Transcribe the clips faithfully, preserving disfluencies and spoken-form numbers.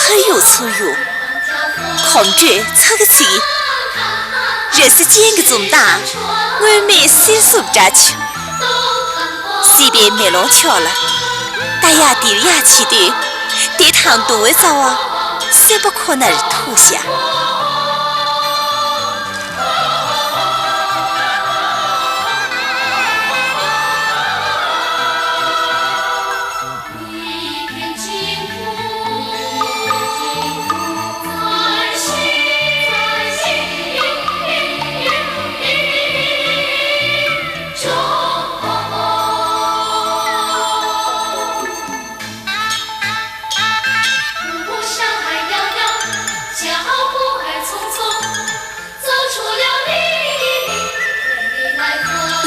ཕ་ཡུལ་ཚུར་ཡུལ། གོམ་བགྲོད་ཚ་གི་ཚིག། རེ་ས་ཅན་གྱི་འཛུམ་མདངས། སྔོན་མེད་སེམས་སུ་འདྲ་ཆུ། སྲིད་པའི་མེ་ལོང་ཕྱོགས་ལ། ལྟ་ཡག་འདིར་ཡག་བྱེད་དུས། བདེ་དང་སྡུག་པའི་རྩ་བ། སེམས་པ་ཁོ་ནར་ཐུག་བཞག།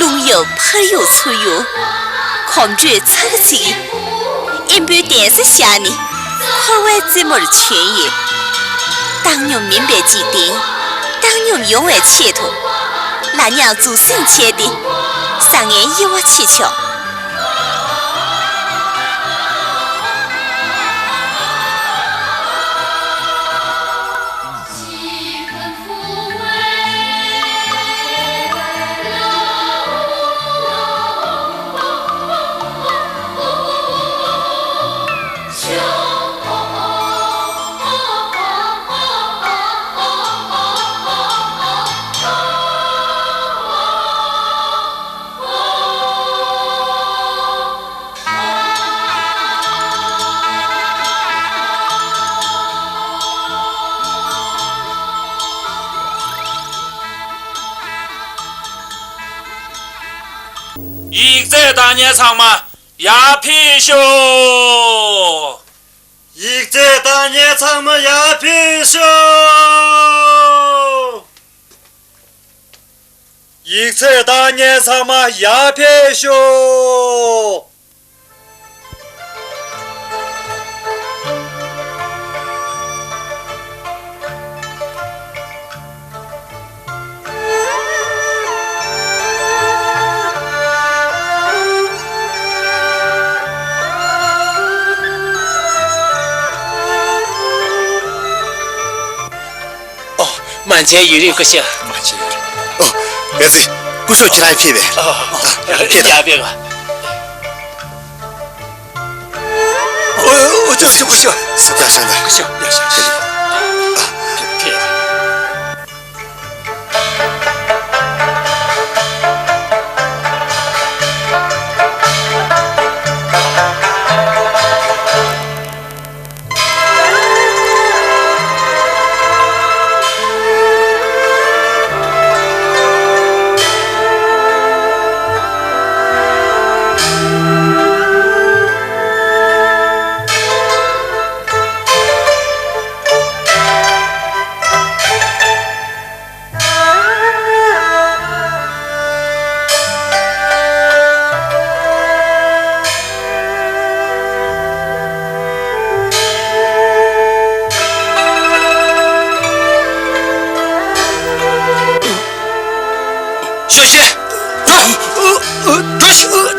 རླུང་གཡབ་ཕ་ཡུལ་ཚུར་ཡུལ། གོམ་བགྲོད་ཚ་གི་ཚིག། དབེན་པའི་གདན་ས་བཞག་ནས། འཁོར་བའི་རྩེ་མོར་བྱོན་ཡོད། བཏང་སྙོམས་མིན་པའི་འཇིག་རྟེན། བཏང་སྙོམས་ཡོང་བའི་ཆེད་དུ། ལ་ཉག་འཛུགས་སེམས་བྱས་ཏེ། བཟང་ངན་དབྱེ་བ་ཕྱེ་ཆོག། ཡིག་ཚད་བཏང་མཁན་ཚང་མ་ཡར་ཕེབས་ཤོག། ཡིག་ཚད་བཏང་མཁན་ཚང་མ་ཡར་ཕེབས་ཤོག། ཡིག་ཚད་བཏང་མཁན་ཚང་མ་ཡར་ཕེབས་ཤོག། ཨོ། མ་བྱན་ཡུན་རིང་སྐུ་ཞབས། མ་བྱན་ཡུན་རིང་། ཨོ། ཡ་ཙི། སྐུ་ཞབས་ཁྱེད་རང་ཕེབས་པས། ཨོ། ཨ། ཕེབས་དང་། ཡ་ཕེབས་པ། ཨོ། ཨོ། ཅོ་ཅོ། སྐུ་ཞབས། ས་ད་ཤང་ད། སྐུ་ཞབས། ཡ་ཤ་ཤ། ཨ། ཕེབས། ཤོག་ཤེ། འགྲོ། འགྲོ་ཤིག།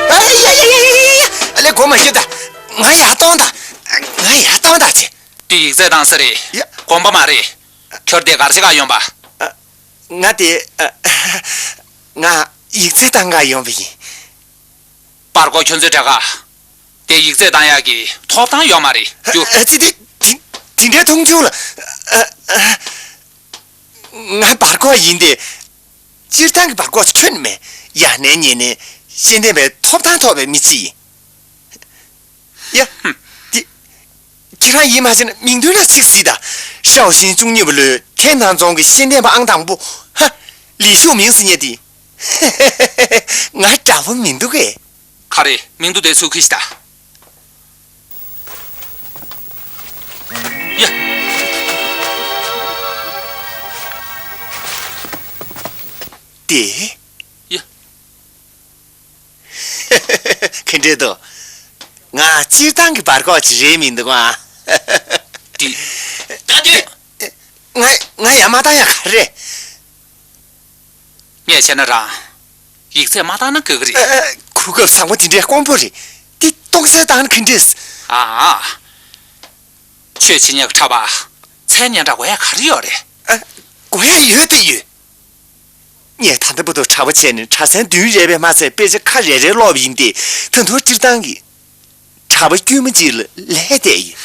ཨ་ཡ་ཡ་ཡ་ཡ་ཡ། ཨ་ལེ། གོ་མ་ཤེས་ད། ང་ཡར་གཏོང་ད། ང་ཡར་གཏོང་ད་ཅེ། དེ་ཡིག་ཚད་བཏང་ས་རེད། ཡ། དགོངས་པ་མ་རེད། ཁྱོད་དེ་གར་ཞིག་ག་ཡོང་པ། ཨ། ང་དེ། ཨ། ང་ཡིག་ཚད་བཏང་ག་ཡོང་པ་ཡིན། པར་ཀོ་ཁྱོད་ཚོའི་གྲས་ཀ། དེ་ཡིག་ཚད་བཏང་ཡག་གི་ཐོབ་ཐང་ཡོད་མ་རེད་རྒྱུ། ཨ་ཙི། དེ་དེ་དེ་འདྲའི་མཐོང་ཆུང་ལ། ཨ། ཨ། ང་པར་ཀོ་ཡིན་ཏེ། སྤྱིར་བཏང་གི་བར་སྐོར་ཚོད་མེད། ཡ་ནས་ཉེ་ནས་ཤེས་ལྡན་པའི་ཐོབ་ཐང་ཐོབ་པའི་མི་གཅིག་ཡིན། ཡ། ཧུམ། དེ། ཁྱེད་རང་ཡིད་མ་ཆེས་ན་མིང་ཐོའི་ནང་ཚིག་གཟིགས་དང་། ཧྲའོ་ཞིན་བཅུ་གཉིས་པ་ལོའི་ཐན་ཐང་རྫོང་གི་ཤེས་ལྡན་པ་ཨང་དང་པོ། ཧ། ལི་ཤུ་མིང་ཟེར་མཁན་དེ། ང་འདྲ་པོ་མི་འདུག་གས། ག་རེ། མིང་ཐོ་དེ་ཚུར་ཁྱེར་ཤིག་དང་། ཡ། དེ། ཡ། འདྲེ་དོ། ང་སྤྱིར་བཏང་གི་བར་གོག་ཅིག་རེད་མི་འདུག་ཨ། འདི། ད་འདི། ང་ང་ཡ་མ་བཏང་ཡ་ག་རེ། ངས་བྱས་ན་རང་། ཡིག་ཚད་མ་བཏང་ན་དགའ་གི་རེད། ཨ། ཨ། གོ་སྐབས་བཟང་པོ་དེ་འདྲའི་དཀོན་པོ་རེད། འདི་སྟོང་ཟད་བཏང་ན་ག་འདྲས། ཨ་ཨ། ཆོས་བྱེད་མཁན་གྱི་གྲྭ་པ་མཚན་སྙན་གྲགས་དགོས་ཡ་ག་རེ་ཡོད་རེད། ཨ། དགོས་ཡ་ཡོད་དེ་ཡོད། ངས་ད་ལྟ་བར་དུ་གྲྭ་པ་བྱས་ནས་གྲྭ་ཚན་བདུན་རེ་བས་མ་ཚད་དཔེ་ཆ་ཁ་རེ་རེ་ཀློག་པ་ཡིན་ཏེ། ད་དུང་སྤྱིར་བཏང་གི་གྲྭ་པ་དཀྱུས་མ་ཅིག་ལ་ལས་བསྡད་ཡིན།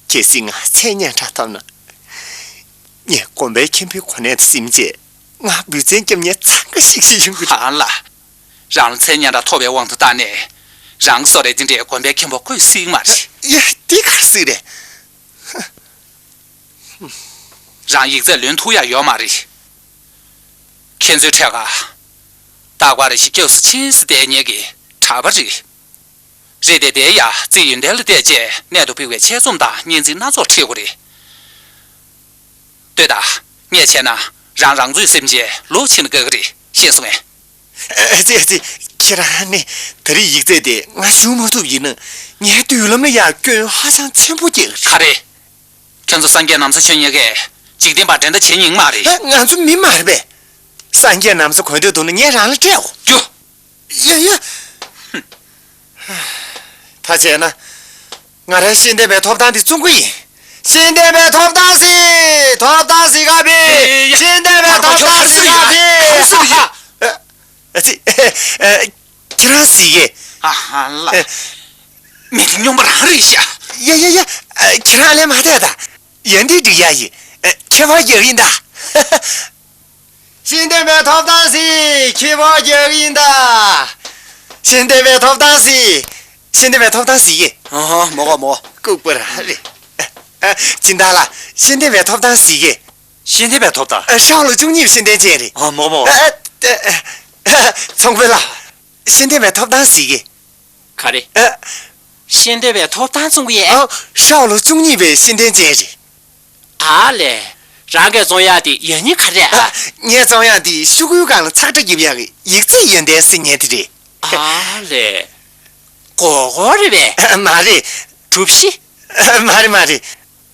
གལ་སྲིད་ང་མཚན་སྙན་གྲགས་ཐོབ་ན། ངས་དགོན་པའི་མཁན་པོའི་གོ་གནས་དེ་ཟིན་རྗེས་ང་འབུལ་ཚན་བརྒྱབ་ཉན་འཚང་ཁ་ཤིག་ཤིག་ཡོང་གི་རེད། ཧ་ལ། རང་ལ་མཚན་སྙན་གྲགས་ཐོབ་པའི་དབང་དུ་བཏང་ནས། རང་གི་སོ་རེ་འདི་འདྲའི་དགོན་པའི་མཁན་པོ་བསྐོས་སྲིད་མ་རེད། ཡ། འདི་ག་རེ་ཟེར་རེད། རང་ཡིག་ཚད་ལོན་ཐུབ་ཡ་ཡོད་མ་རེད། ཁྱེད་ཚོའི་གྲས་ཀ་རྟག་པར་རེ་ཞིག་སྐྱབས་སུ་ཕྱིན་སྲིད་པའི་ངེད་ཀྱི་གྲྭ་པ་རེད། རེད་དེ། དེ་ཡང་རྩིས་ཡོན་ཏན་ལ་བལྟས་རྗེས་གནད་དུ་ཕིགས་པའི་ཆེད་རྩོམ་དང་བརྙན་ཚིག་སྣ་ཚོགས་བྲིས་དགོས་རེད། ལྟོས་དང་། ངས་བྱས་ན་རང་རང་ཚོའི་སེམས་ཅན་ལོག་ཕྱིན་ན་དགའ་གི་རེད། ཤེས་སོང་ངས། ཨ་ཙི་ཨ་ཙི། ཁྱེད་རང་ནི་ད་རེས་ཡིག་ཚད་དེ་ང་ཞུ་མ་ཐུབ་ཡིན་ན་ངའི་མདུན་ལམ་ལ་ཡང་སྐྱོན་ཧ་ཅང་ཆེན་པོ་སྐྱེ་གི་རེད། ག་རེ། ཁྱོད་ཚོ་སངས་རྒྱས་ན་བཟའ་གྱོན་ཉེ་གས་འཇིག་རྟེན་པ་འགྲན་ཟླ་བྱེད་སྙིང་མ་རེད། ཨ། ང་ཚོ་མི་མ་རེད་པས། སངས་རྒྱས་ན་བཟའ་གོན་འདོད་འདུག་ན་ངས་རང་ལ་སྤྲད་འོ། རྒྱུ། ཡ་ཡ། ད་བྱས་ན། ང་རའི་ཤེས་ལྡན་པའི་ཐོབ་ཐང་འདི་བཙོང་གི་ཡིན། ཤེས་ལྡན་པའི་ཐོབ་ཐང་ཟིག་ཐོབ་ཐང་ཟིག་ག་ཕེ། ཤེས་ལྡན་པའི་ཐོབ་ཐང་ཟིག་ག་ཕེ། ཨ་ཙི། ཨ། ཁྱེད་རང་ཟིག་གེ། ཨ་ཧ་ལ། ཨ། མི་དེ་སྨྱོན་པ་རང་རེད་ཤག་ཡ་ཡ་ཡ། ཨ། ཁྱེད་རང་ལས་མ་བསྡད་ད། ཡ་འདི་འགྲིག་ཡ་ཡིན། ཨ། ཁྱད་པར་རྒྱག་གི་ཡིན་ད། ཤེས་ལྡན་པའི་ཐོབ་ཐང་ཟིག་ཁྱད་པར་རྒྱག་གི་ཡིན་ད། ཤེས་ལྡན་པའི་ཐོབ་ཐང་ཟིག་ཤེས་ལྡན་པའི་ཐོབ་ཐང་ཟིག་གེ། ཨ་ཧ། མོ་གོ་མོ། ལྐུགས་པ་རང་རེད། ཨ། སྦྱིན་བདག་ལགས། ཤེས་ལྡན་པའི་ཐོབ་ཐང་ཟིག་གེ། ཤེས་ལྡན་པའི་ཐོབ་ཐང་། ཨ། ཤོག་ལོ་བཅུ་གཉིས་པའི་ཤེས་ལྡན་ཅན་རེད། ཨ། མོ་མོ། ཨ། ཨ། ཨ། ཚོང་དཔོན་ལགས། ཤེས་ལྡན་པའི་ཐོབ་ཐང་ཟིག་གེ། ག་རེ། ཨ། ཤེས་ལྡན་པའི་ཐོབ་ཐང་བཙོང་གི་ཡས། ཨ། ཤོག་ལོ་བཅུ་གཉིས་པའི་ཤེས་ལྡན་ཅན་རེད། ཨ་ལས། རང་གིས་བཙོང་ཡག་དེ་ཡག་ཉེས་ག་རེ་ཨ། ཨ། ངས་བཙོང་ཡག་དེ་ཤོག་གུའི་སྒང་ལ་ཚག་སྒྲ་རྒྱབ་ཡག་གི་ཡིག་ཚད་ཡོན་ཏན་ཟེར་མཁན་དེ་རེད། ཨ་ལས། སྒོར་སྒོར་རེད་པས། ཨ། མ་རེད། གྲུ་བཞི། ཨ། མ་རེད་མ་རེད།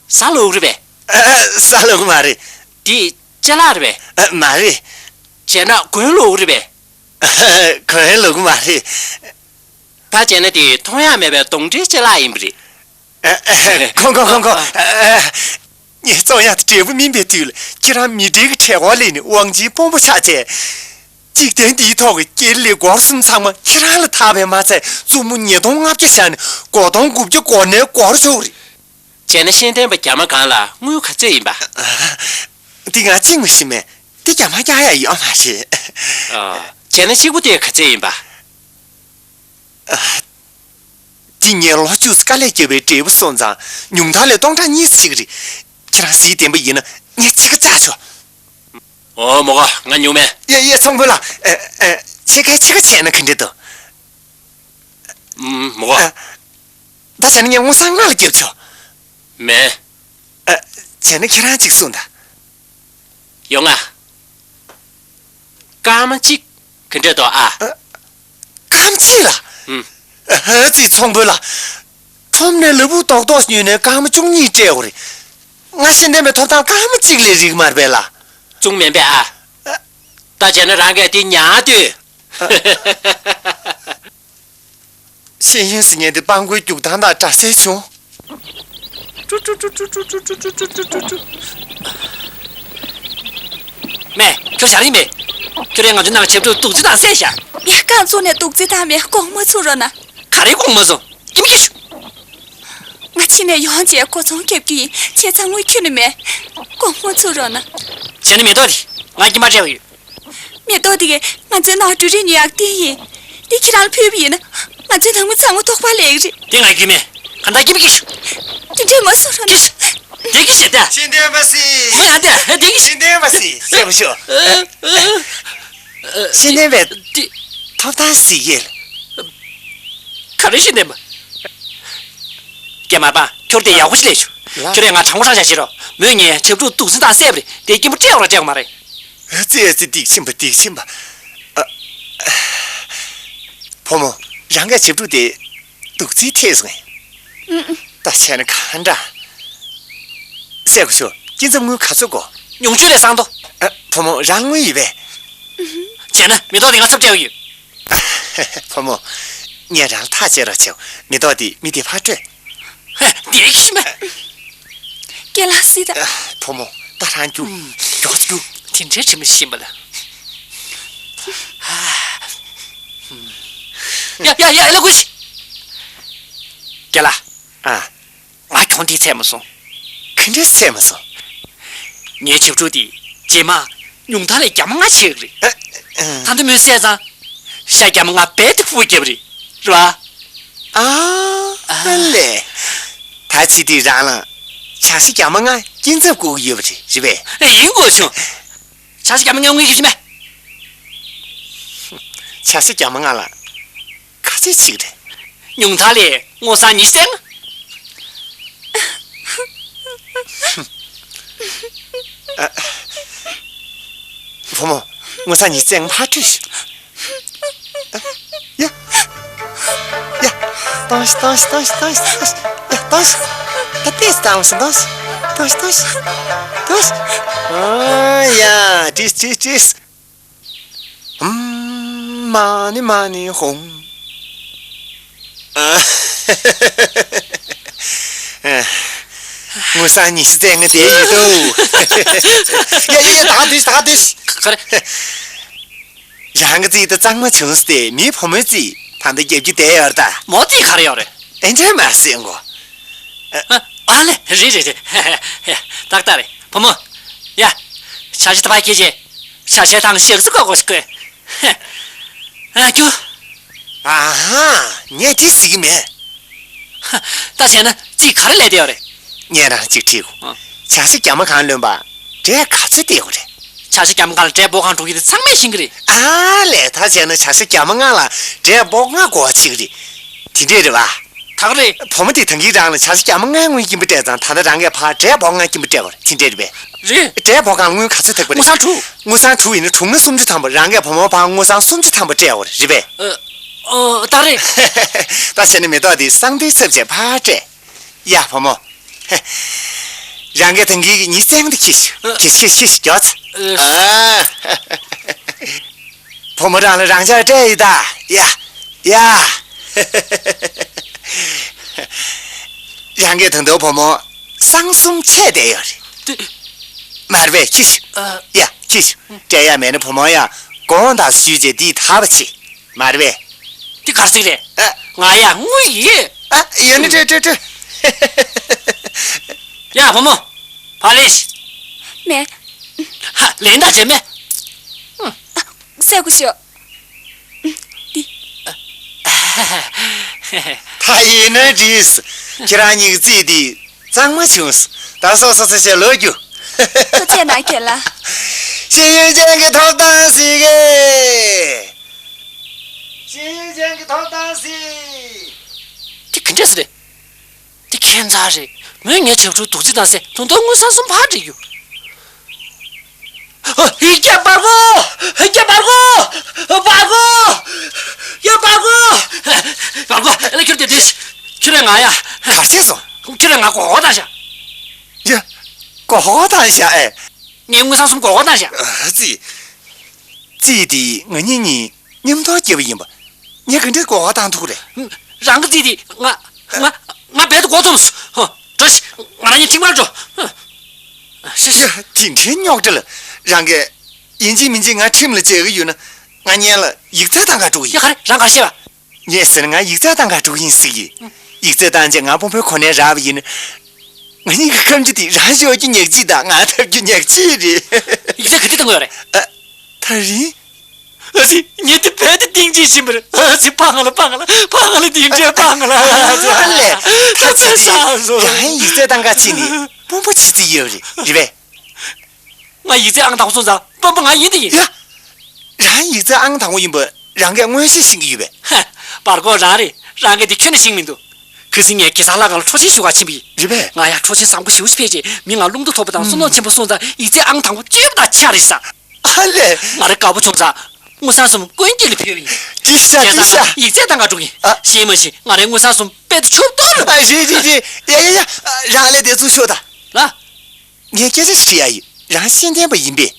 ཟ་ལོག་རེད་པས། ཨ། ཟ་ལོག་མ་རེད། དེ་ཅ་ལག་རེད་པས། ཨ། མ་རེད། བྱས་ན་གོན་ལོག་རེད་པས། ཨ། གོན་ལོག་མ་རེད། ད་བྱས་ན་དེ་མཐོང་ཡག་མེད་པའི་གདོན་འདྲེའི་ཅ་ལག་ཡིན་པ་རེད། ཨ། ཨ། ཁོང་ཁོང་ཁོང་ཁོང་། ཨ། ངས་བཙོང་ཡག་དེ་འབྲས་བུ་སྨིན་པའི་དུས་ལ་ཁྱེད་རང་མི་འབྲེལ་གྱི་གྲས་སྐོར་ལས་ནས་དབང་ཆེན་དཔོན་པོ་ཆགས་བྱས། འཇིག་རྟེན་འདིའི་ཐོག་གི་སྐྱེ་ལས་སྒོར་གསུམ་ཚང་མ་ཁྱེད་རང་ལ་བདག་པས་མ་ཚད་བཙུན་མོ་ཉིས་སྟོང་ལྔ་བརྒྱ་བཞག་ནས་སྒོར་སྟོང་དགུ་བརྒྱ་སྒོར་ནས་སྒོར་ཆོག་རེད། བྱས་ན་ཤེས་ལྡན་པ་རྒྱ་མ་སྒང་ལ་དངུལ་ག་ཚོད་ཡིན་པ། འདི་ང་གཅིག་མ་ཤེས་མེད། འདི་རྒྱ་མ་རྒྱག་ཡ་ཡོད་མ་རེད། ཨ། བྱས་ན་གཅིག་པུ་དེ་ག་ཚོད་ཡིན་པ། ཨ། འདི་ངས་ལོ་བཅུ་ཙམ་དཀའ་ལས་བརྒྱབ་པའི་འབྲས་བུ་སོང་ཙང་ཉུང་མཐའ་ལས་སྟོང་ཕྲག་གཉིས་ཙམ་ཞིག་རེད། ཁྱེད་རང་གཟིགས་བདེན་པ་ཡིན་ན་ངས་ཕྱེད་ཀ་བཅག་ཆོག་ཨོ་མོ་གོ། ང་ཉུང་མེད། ཡ་ཡ་ཚོང་དཔོན་ལགས། ཨ། ཨ། ཕྱེད་ཀའི་ཕྱེད་ཀ་བྱས་ན་ག་འདྲ་འདུག་ཨུམ། མོ་གོ། ཨ། ད་བྱས་ན་ངས་སྔོ་སྲང་ལྔ་ལ་རྒྱབ་ཆོག་མེད། ཨ། བྱས་ན་ཁྱེད་རང་གཅིག་གསུངས་དང་། ཡོང་ང་། སྐར་མ་གཅིག་ག་འདྲ་འདུག་ཨ། ཨ། སྐར་མ་གཅིག་ལ། ཨུམ། ཨ་ཙི་ཚོང་དཔོན་ལགས། ཁྲོམ་ནས་ལ་ཕུག་རྡོག་རྡོག་ཉོས་ནས་སྐར་མ་བཅུ་གཉིས་སྤྲད་དགོས་རེད། ང་ཤེས་ལྡན་པའི་ཐོབ་ཐང་སྐར་མ་གཅིག་ལས་རིག་མ་རེད་པས་ལགས། བཙོང་མིན་པས་ཨ། ཨ། ད་བྱས་ན་རང་གིས་དེ་ཉར་དུས། ཤེས་ཡོན་ཟེར་མཁན་དེ་སྤྲང་པོའི་རྒྱུག་སྟངས་དང་འདྲ་ས་བྱུང་། མེ། ཁྱོད་ཞར་ཡིན་མེད། ཁྱོད་རས་ང་ཚོའི་ནང་ཆབ་ཕྲུག་སྡུག་རྩུབ་དང་བསད་ཤག་ཡ། རྐང་བཙུགས་ནས་སྡུག་རྩུབ་དང་མེ་ལྐོག་མ་ཚུགས་རོགས་གནང་། ག་རེ་ལྐོག་མ་ཚུགས། ཀྱི་མི་ཀྱི་ཤུ། ང་ཕྱི་ནས་ཡོང་བྱས་སྒོ་ཚང་རྒྱབ་ཀྱི་ཡིན། བྱས་ཙང་དངུལ་ཁྱོན་ནས་མེད། ལྐོག་མ་ཚུགས་རོགས་གནང་། བྱས་ན་མེ་ཏོག་དེ་ང་སྐྱེས་མ་སྤྲད་པ་ཡོད། མེ་ཏོག་དེ་གས་ང་ཚོའི་ནང་འབྲུ་རིགས་ཉོ་ཡག་བསྟན་ཡིན། འདི་ཁྱེད་རང་ལ་ཕུལ་བ་ཡིན་ན། ང་ཚོའི་ནང་མི་ཚང་མ་དོགས་པ་ལེགས་རེད། དེ་ང་རྒྱུས་མེད། གང་ལྟར་སྐྱིད་པོ་སྐྱིད་ཤོག་དེ་འདྲས་མ་གསུང་རོགས་གནང་། སྐྱིད་ཤོག་དེ་སྐྱིད་ཤོག་དེ། ཤེས་ལྡན་པ་སི། ང་ཡང་དེ་དེ་སྐྱིད་ཤོག་ཤེས་ལྡན་པ་སི་གསལ་པོ་ཤོག་ཤེས་ལྡན་པའི་དེ་ཐོབ་ཐང་ཟེར་ཡས། ག་རེ་ཤེས་ལྡན་པ། རྒན་མ་པ། ཁྱོད་དེ་ཡག་པོ་ཞིག་ལས་ཤོག་ལ། ཁྱོད་རས་ང་དྲང་པོ་དྲང་བཞག་བཤད་རོགས། མོས་ངའི་ཆབ་ཕྲུག་སྡུག་རྩུབ་དང་བསད་པ་རེད། དེ་སྐྱིད་པོ་སྤྲད་རོགས་སྤྲད་དགོས་མ་རེད། ཨ་ཙི་ཨ་ཙི། སྡིག་ཆེན་པ། སྡིག་ཆེན་པ། ཨ། བུ་མོ། རང་གི་བྱབས་ཕྲུག་དེ་སྡུག་རྩིས་ཐེབས་སོང་ངས། ཨུམ། ད་བྱས་ན་གང་འདྲ། སྲས་སྐུ་ཞབས། སྐྱིན་ཚབ་དངུལ་ག་ཚོད་དགོས། ཉུང་ཤོས་ལས་བཟང་དོ། ཨ། བུ་མོ། རང་དངུལ་ཡོད་པས། བྱས་ན་མེ་ཏོག་དེ་ང་ཚབ་སྤྲད་ཡོད། བུ་མོ། ངས་རང་ལ་ཐག་བཅད་རོགས་བྱེད། མེ་ཏོག་དེ་མི་དེ་ཕར་སྤྲོད། ཧེ། འདི་ཤི་མ། རྒན་ལགས་སྲིད་ད། བུ་མོ། ད་རང་རྒྱུགས། མགྱོགས་རྒྱུགས། དེ་འདྲའི་དྲི་མ་ཤེས་པ་ལ། ཡ་ཡ་ཡ། ལ་ཀུ་ཤི། རྒན་ལགས། ཨ། ང་གྱོང་འདི་ཚད་མ་སོང་། ག་འདྲ་ཚད་མ་སོང་། ངའི་བྱབས་ཕྲུག་དེ་རྗེས་མ་ཉུང་མཐའ་ལས་རྒྱ་མ་ལྔ་བྱེད་ཀྱི་རེད། ཨ། ཨ། ད་ལྟ་མོས་བསད་ཙང་། ཤ་རྒྱ་མ་ལྔ་རྦད་དེ་ཕུགས་བརྒྱབ་རེད། རེད་བ། ཨ། ཨ་ལས། ད་ཅི་དེ་རང་ལ་བྱ་ཤ་རྒྱ་མ་ལྔ་སྐྱིན་ཚབ་བསྐུར་གྱི་ཡོད་པ་རེད། རེད་པས། ཨེ། ཡིན་དགོས་བྱུང་། བྱ་ཤ་རྒྱ་མ་ལྔ་དངུལ་གྱིས་ཤི་མས། བྱ་ཤ་རྒྱ་མ་ལྔ་ལ། ག་ཚོད་ཅིག་རེད། ཉུང་མཐའ་ལས་དངུལ་སྲང་ཉི་ཤུ་རྩ་ལྔ། ཨ། བུ་མོ། དངུལ་སྲང་ཉི་ཤུ་རྩ་ལྔ་ཕར་སྤྲོད་ཤོག་ཨ། ཡ། ཡ། བཏང་ཤིག་བཏང་ཤིག་བཏང་ཤིག་བཏང་ཤིག་བཏང་ཤིག་ཡ། བཏང་ཤིག་ད་ཏོག་ཙམ་བཏང་ཤིག་བཏང་ཤིག་བཏང་ཤིག་བཏང་ཤིག་བཏང་ཤིག་ཨ་ཡ། བྲིས་བྲིས་བྲིས། ཨུམ། མ་ཎི་མ་ཎི་ཧཱུྃ། ཨ། དངུལ་སྲང་ཉི་ཤུ་རྩ་ལྔ་དེ་ཡོད་དོ། ཡ་ཡ་ཡ། ད་ག་དུས་ད་ག་དུས། ག་རེ། རང་གི་རྩིས་ད་གཙང་མ་བྱུང་སྟེ་མིའི་བུ་མོའི་རྩིས་ད་ལྟ་རྒྱབ་རྒྱུ་བསྡད་ཡོད་རེད་ད། མོ་རྩིས་ག་རེ་ཡོད་རེད། ཨེ་འདྲས་མ་ཟེར་གོ། ཨ། ཨ་ལེ། རེད་རེད་རེད། ཏག་ཏག་རེད། བུ་མོ། ཡ། ཆ་ཤས་ད་ཕར་ཁྱེར་བྱས། ཆ་ཤས་དང་ཤག་སི་ཀོ་ཀོ་ཞིག་དགོས། ཨ་ཀྱོ། ཨ་ཧ། ངས་དེ་ཟེར་གྱི་མེད། ད་བྱས་ན་རྩིས་ག་རེ་ལས་བསྡད་ཡོད་རེད། ངས་རང་གཅིག་དྲིས་གོ། ཨ། བྱ་ཤ་རྒྱ་མ་གང་ལོན་པ། འབྲས་ག་ཚོད་བསྡད་ཡོད་རེད། བྱ་ཤ་རྒྱ་མ་གང་ལ་འབྲས་སྦོ་གང་འགྲོ་གི་རེད་ཚང་མས་ཤེས་ཀྱི་རེད། ཨ་ལས། ད་བྱས་ན་བྱ་ཤ་རྒྱ་མ་ལྔ་ལ་འབྲས་སྦོ་ལྔ་དགོས་པ་བྱེད་ཀྱི་རེད། དེ་འདྲས་རེད་པ། ད་ག་རེད། བུ་མོ་དེ་ད་གིན་རང་ལ་བྱ་ཤ་རྒྱ་མ་ལྔའི་དངུལ་སྐྱིན་པ་སྤྲད་ཙང་ད་ལྟ་རང་གིས་ཕར་འབྲས་སྦོ་ལྔ་སྐྱིན་པ་སྤྲད་པ་རེད། དེ་འདྲས་རེད་པས། རེད། འབྲས་སྦོ་གང་དངུལ་ག་ཚོད་ཐེག་པ་རེད། དངུལ་སྲང་དྲུག་དངུལ་སྲང་དྲུག་ཡིན་ན་དྲུག་ལྔ་སུམ་ཅུ་ཐམ་པ། རང་གིས་བུ་མོ་ཕར་དངུལ་སྲང་སུམ་ཅུ་ཐམ་པ་སྤྲད་པ་རེད། རེད་པས། ཨ། ཨོ། ད་རེད། ད་བྱས་ན་མེ་ཏོག་དེ་སྲང་བདུན་ཚབ་བྱས་ཕར་སྤྲད། ཡ་བུ་མོ། རང་གིས་ད་གིན་གྱི་ཉི་ཤུ་རྩ་ལྔ་དེ་ཁྱེར་ཤོག་ཨ། ཁྱེར་ཁྱེར་ཁྱེར་ཤོག་མགྱོགས་ཙམ། ཨ། ཨ། བུ་མོ་རང་ལ་རང་འཇགས་སྤྲད་ཡིན་ད། ཡ། ཡ། རང་གིས་ད་དུང་བུ་མོ་སྲང་གསུམ་ཆད་བསྡད་ཡོད་རེད། དེ། མ་རེད་པས། ཁྱེར་ཤོག་ཨ། ཡ། ཁྱེར་ཤོག་སྤྲད་ཡ་མེད་ན་བུ་མོ་ཡ་དགོང་དག་ཞུས་བྱས་འདི་དག་པ་བྱེད། མ་རེད་པས། འདི་ག་རེ་ཟེར་གྱི་རེད། ཨ། ང་ཡ་དངུལ་ཡོད། ཨ། ཡོད་ན་སྤྲོད་སྤྲོད་སྤྲོད། ཡ་བུ་མོ། ཕར་ལེན་ཤིག་མེད། ཧ། ལེན་ད་བྱས་མེད། སྲས་སྐུ་ཞབས། འདི། ད་ཡིན་ན་འགྲིགས། ཁྱེད་རང་གཉིས་ཀྱི་རྩིས་འདི་གཙང་མ་བྱུང་སོང་། ད་སོ་སོ་སོ་བྱས་ལོག་རྒྱུགས། ཐུགས་རྗེ་གནང་རྒན་ལགས། ཤེས་ཡོན་ཅན་གྱི་ཐོབ་ཐང་ཟེར་གི། ཤེས་ཡོན་ཅན་གྱི་ཐོབ་ཐང་ཟེར། དེ་ག་འདྲས་རེད། དེ་ཁྱད་མཚར་རེད། མོས་ངའི་བྱབས་ཕྲུག་སྡུག་རྩིས་བཏང་སྟེ་ད་དུང་དངུལ་སྲང་གསུམ་ཕར་སྤྲད་རྒྱུ། ཨ། ཡ་བར་སྐོར། ཡ་བར་སྐོར། ཡ་བར་སྐོར། བར་སྐོར། ཨ་ལ། ཁྱོད་དེ་དུས། ཁྱོད་རང་ང་ཡ། ག་རེ་བྱས་སོང་། ཁྱོད་རང་ང་མགོ་སྐོར་བཏང་བཞག་ཡ། མགོ་སྐོར་བཏང་བཞག་ཨེ། ངས་དངུལ་སྲང་གསུམ་མགོ་སྐོར་བཏང་བཞག་ཨ་ཙི། རྩིས་དེ་ང་གཉིས་གཉིས་མཉམ་དུ་བརྒྱབ་པ་ཡིན་པ། ངས་ག་འདྲས་མགོ་སྐོར་བཏང་ཐུབ་ཀྱི་རེད། རང་གི་རྩིས་དེ་ང་ང་ང་རྦད་དེ་མགོ་འཐོམས་སོང་། ཧོ། འགྲོ་ཤིག་ང་རང་གཉིས་ཁྲིམས་ཁང་འགྲོ། ཤི་ཤི། དེ་འདྲའི་རྙོག་དྲ་ལ། རང་གིས་ཡིན་གཅིག་མིན་གཅིག་ང་ཁྲིམས་ལ་བཅར་གི་ཡོད་ན། ང་ཉན་ལ་ཡིག་ཚད་གཏང་ག་འགྲོ་གི་ཡིན། ཡ། ག་རེ། རང་ག་རེ་བཤད་པ། ངས་ཟེར་ན་ང་ཡིག་ཚད་གཏང་ག་འགྲོ་གི་ཡིན་ཟེར་གི། ཡིག་ཚད་བཏང་རྗེས་ང་དཔོན་པོའི་གོ་གནས་རག་པ་ཡིན་ན། ང་གཉིས་ཀྱི་ཁ་མཆུ་དེ་རང་ཤོར་རྒྱུ་ཉག་གཅིག་དང་ང་ཐར་རྒྱུ་ཉག་གཅིག་རེད། ཡིག་ཚད་ག་དུས་གཏང་དགོས་རེད། ཨ། ད་རིང་། ཨ་ཙི། ངས་དེ་རྦད་དེ་གཏིང་ཅིག་ཕྱིན་པ་རེད། ཨ་ཙི། ཕ་ང་ལ། ཕ་ང་ལ། ཕ་ང་ལ། དེ་འདྲའི་ཕ་ང་ལ། ཨ་ཙི། ཨ་ལས། ད་ཙི་ཙི། ས་སོ། རང་ཡིག་ཚད་གཏང་ག་ཕྱིན་ནས་དཔོན་པོ་བྱེད་རྩིས་ཡོད་རེད། རེད་པས། ང་ཡིག་ཚད་ཨང་དང་པོ་སོང་ཙང་དཔོན་པོ་ང་ཡིན་དེ་ཡིན། ཡ། རང་ཡིག་ཚད་ཨང་དང་པོ་ཡིན་པ་རང་གིས་མངོན་ཤེས་ཤེས་ཀྱི་ཡོད་པས། ཧ། བར་སྐོར་རང་རེད། རང་གིས་དེ་ཁྱོན་ནས་ཤེས་མི་འདུག་ཁ་སང་ངས་གེ་སར་ལྷ་ཁང་ལ་འཕྲོ་ཆེན་ཞུ་ག་ཕྱིན་པ་ཡིན། རེད་པས། ང་ཡ་འཕྲོ་ཆེན་བཟང་པོ་ཞེ་པོ་ཞིག་ཕེབས་རྗེས་མི་ང་རླུང་རྟ་མཐོ་པོ་དང་བསོད་ནམས་ཆེན་པོ་སོང་ཙང་ཡིག་ཚད་ཨང་དང་པོ་བཅུ་པ་དང་ཆ་རེད་ཟེར། ཨ་ལས། ང་རང་དགའ་པོ་བྱུང་ཙང་ དངུལ་སྲང་གསུམ་ཀུན་གྱིས་ལ་ཕུལ་བ་ཡིན། ཅི་ཤ་ཅི་ཤ། ཡིག་ཚད་གཏང་ག་འགྲོ་གི་ཡིན། ཨ། ཤེས་མ་ཤེས། ང་རའི་དངུལ་སྲང་གསུམ་དཔེ་ཆུབ་ཏོ་རེད། ཨ། རེད་རེད་རེད། ཡ་ཡ་ཡ། རང་ལས་དེ་ཚུར་ཤོག་ད། ལ། ངས་སྐད་ཆ་ཞིག་དྲི་ཡ་ཡོད། རང་ཤེས་ལྡན་པ་ཡིན་པས།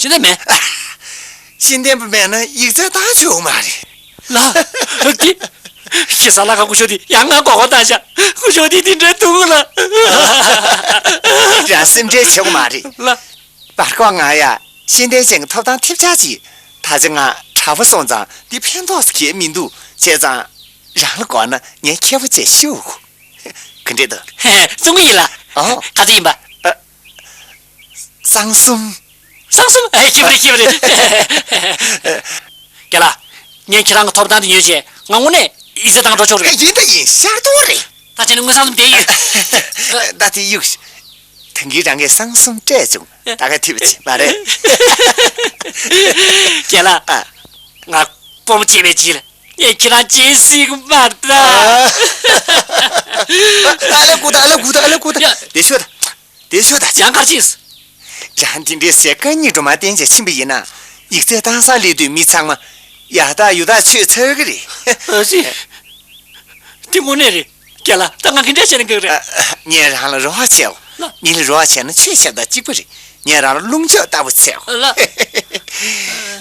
ཤེས་ལྡན་མེད། ཤེས་ལྡན་པ་མེད་ན་ཡིག་ཚད་བཏང་ཆོག་མ་རེད། ལ། ཀི། ཁྱེད་ས་ལ་ཁ་སྐུ་ཞོག་དེ་ཡང་ང་མགོ་སྐོར་བཏང་ཤག་སྐུ་ཞོག་དེ་དེ་འདྲའི་ཐུག་ལ། རང་སེམས་ཁྲལ་བྱེད་དགོས་མ་རེད། ལ། བར་སྐོར་ང་ཡ་ཤེས་ལྡན་ཅན་གྱི་ཐོབ་ཐང་ཐེབས་ཆག་ཅིག་ད་ཆ་ང་གྲྭ་པ་སོང་ཙང་འདི་ཕན་ཐོགས་སུ་གལ་མི་འདུག་བྱས་ཙང་རང་ལ་དགོས་ན་ངས་མཁས་པོ་བྱས་ཤོག་ག་འདྲས་འདུག་གསུང་གི་ཡིན་ལ། ཨོ། ག་ཚོད་ཡིན་པ། ཨ། སྲང་གསུམ། སྲང་གསུམ། ཨེ། ཁྱེད་པ་རེད། ཁྱེད་པ་རེད། རྒན་ལགས། ངས་ཁྱེད་རང་གི་ཐོབ་ཐང་དེ་ཉོས་བྱས་ང་དངོས་གནས་ཡིག་ཚད་བཏང་འགྲོ་ཆོག་རེད། ཡིན་ད་ཡིན། ཤར་ཏོ་རེད། ད་ཁྱེད་ནི་དངུལ་སྲང་གསུམ་དེ་ཡོད། ད་དེ་གཡུག་ད་གིན་རང་གིས་སྲང་གསུམ་སྤྲད་བྱུང་། ད་ག་ཐུབ་ཀྱི་མ་རེད། རྒན་ལགས། ཨ། ང་སྤོ་མོ་བྱེད་པའི་ཕྱིར་ངས་ཁྱེད་རང་བྱེད་སྲིད་ཀྱི་མ་རེད། ཨ། ཨ་ལ་སྐུ་ད། ཨ་ལ་སྐུ་ད། ཨ་ལ་སྐུ་ད། ཡ། དེ་ཤོད་ད། དེ་ཤོད་ད། ཡང་གར་ཕྱིན། རང་འདི་འདྲའི་ཟས་དཀའ་རྙིང་སྒྲོལ་མ་བསྟེན་བྱས་ཕྱིན་པ་ཡིན་ན། ཡིག་ཚད་བཏང་སར་སླེབས་དུས་མི་ཚང་མ་ཡ་ཐག་ཡུ་ཐག་ཆོད་ཚར་གི་རེད། ཨ་ཙི། དེ་དངོས་གནས་རེད། རྒན་ལགས། ད་ང་ག་འདྲ་བྱས་ན་འགྲིག་རེད། ཨ། ངས་རང་ལ་རོགས་བྱས་འོ། ལ། མི་ལ་རོགས་བྱས་ན་ཆོས་བྱས་དང་གཅིག་པ་རེད། ངས་རང་ལ་རླུང་ཕྱོགས་ལྟ་བུ་བྱས་འོ། ལ།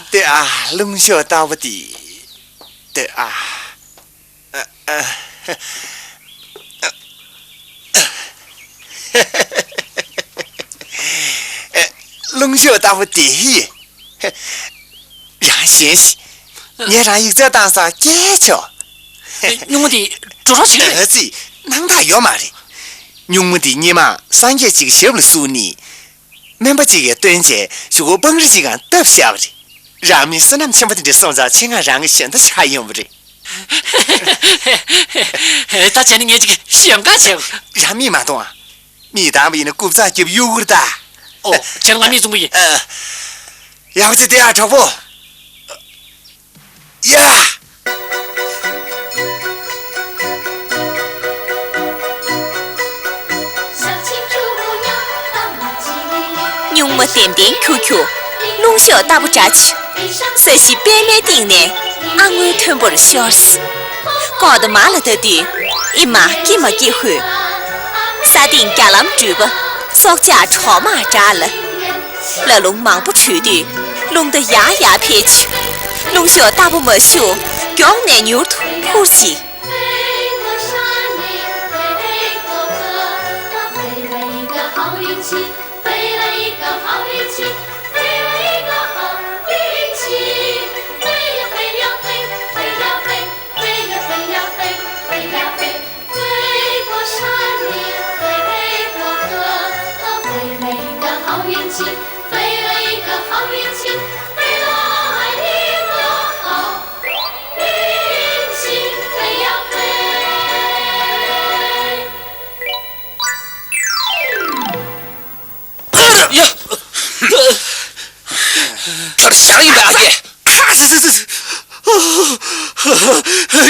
ལྟོས་ཨ། རླུང་ཕྱོགས་ལྟ་བུ་དེ། ལྟོས་ཨ། རླུང་ཤུགས་ལྟ་བུ་དེ་ཡིས། རང་ཞེན་ཞིག་ངས་རང་ཡིག་ཚད་བཏང་སར་བསྐྱལ་ཆོག་སྨྱུག་མོ་དེ་འགྲོ་གྲབས་བྱེད་ཀྱི་རེད། ཨ་ཙི། སྣང་དག་ཡོད་མ་རེད། སྨྱུག་མོ་དེ་སྔོན་མ་སངས་རྒྱས་གཅིག་གི་ཞབས་ལ་བཙུགས་ནས། སྨན་པ་གཅིག་གིས་བཏོན་བྱས་གཞུག་གུ་སྤང་རི་གཅིག་སྒང་བཏབ་བཞག་པ་རེད། རང་མི་བསོད་ནམས་ཆེན་པོ་དེ་འདྲ་སོང་ཙང་ཆེད་མངགས་རང་གི་གཞན་དག་ཆགས་ཡོང་བ་རེད། ད་བྱས་ན་ངས་ཅིག་ཞེན་ཁ་བྱས། རང་མིག་མ་གཏོང་ཨ། མིག་གདངས་པ་ཡིན་ན་རྐུབ་བཙག་རྒྱབ་གཡུག་གུར་ད། ཨོ། བྱས་ན་ང་མིག་བཙུམ་གི་ཡིན། ཨ། ཡག་པོ་བྱས་བསྡད་ཨ་གྲོགས་པོ། ཡ། སྨྱུག་མ་ལྡེམ་ལྡེམ་ཁྱུག་ཁྱུག་རླུང་གཤོག་ལྟ་བུ་འདྲ་ཅིག་ས་གཞི་པད་མའི་སྟེང་ནས་ཨ་སྔོན་མཐོན་པོར་ཤོར། ལྐོག་ཏུ་མར་ལ་ལྟ་དུས་ཨི་མ་སྐྱིད་མ་སྐྱིད་ཧུད། ས་སྟེང་རྒྱ་ལམ་འགྲུལ་པ་སྲོག་ཆགས་གྲོག་མ་འདྲ་ལ། ལ་ལུང་མང་པོ་བྲུས་དུས་རླུང་རྟ་ཡར་ཡར་འཕེལ་ཅིག་རླུང་གཤོག་ལྟ་བུ་མ་ཞུགས་མགྱོགས་ནས་མྱུར་དུ་འཕུར་ཅིག་ཡ། ཁྱོད་ཞག་ཡིན་པ་ཨ་ཀེ།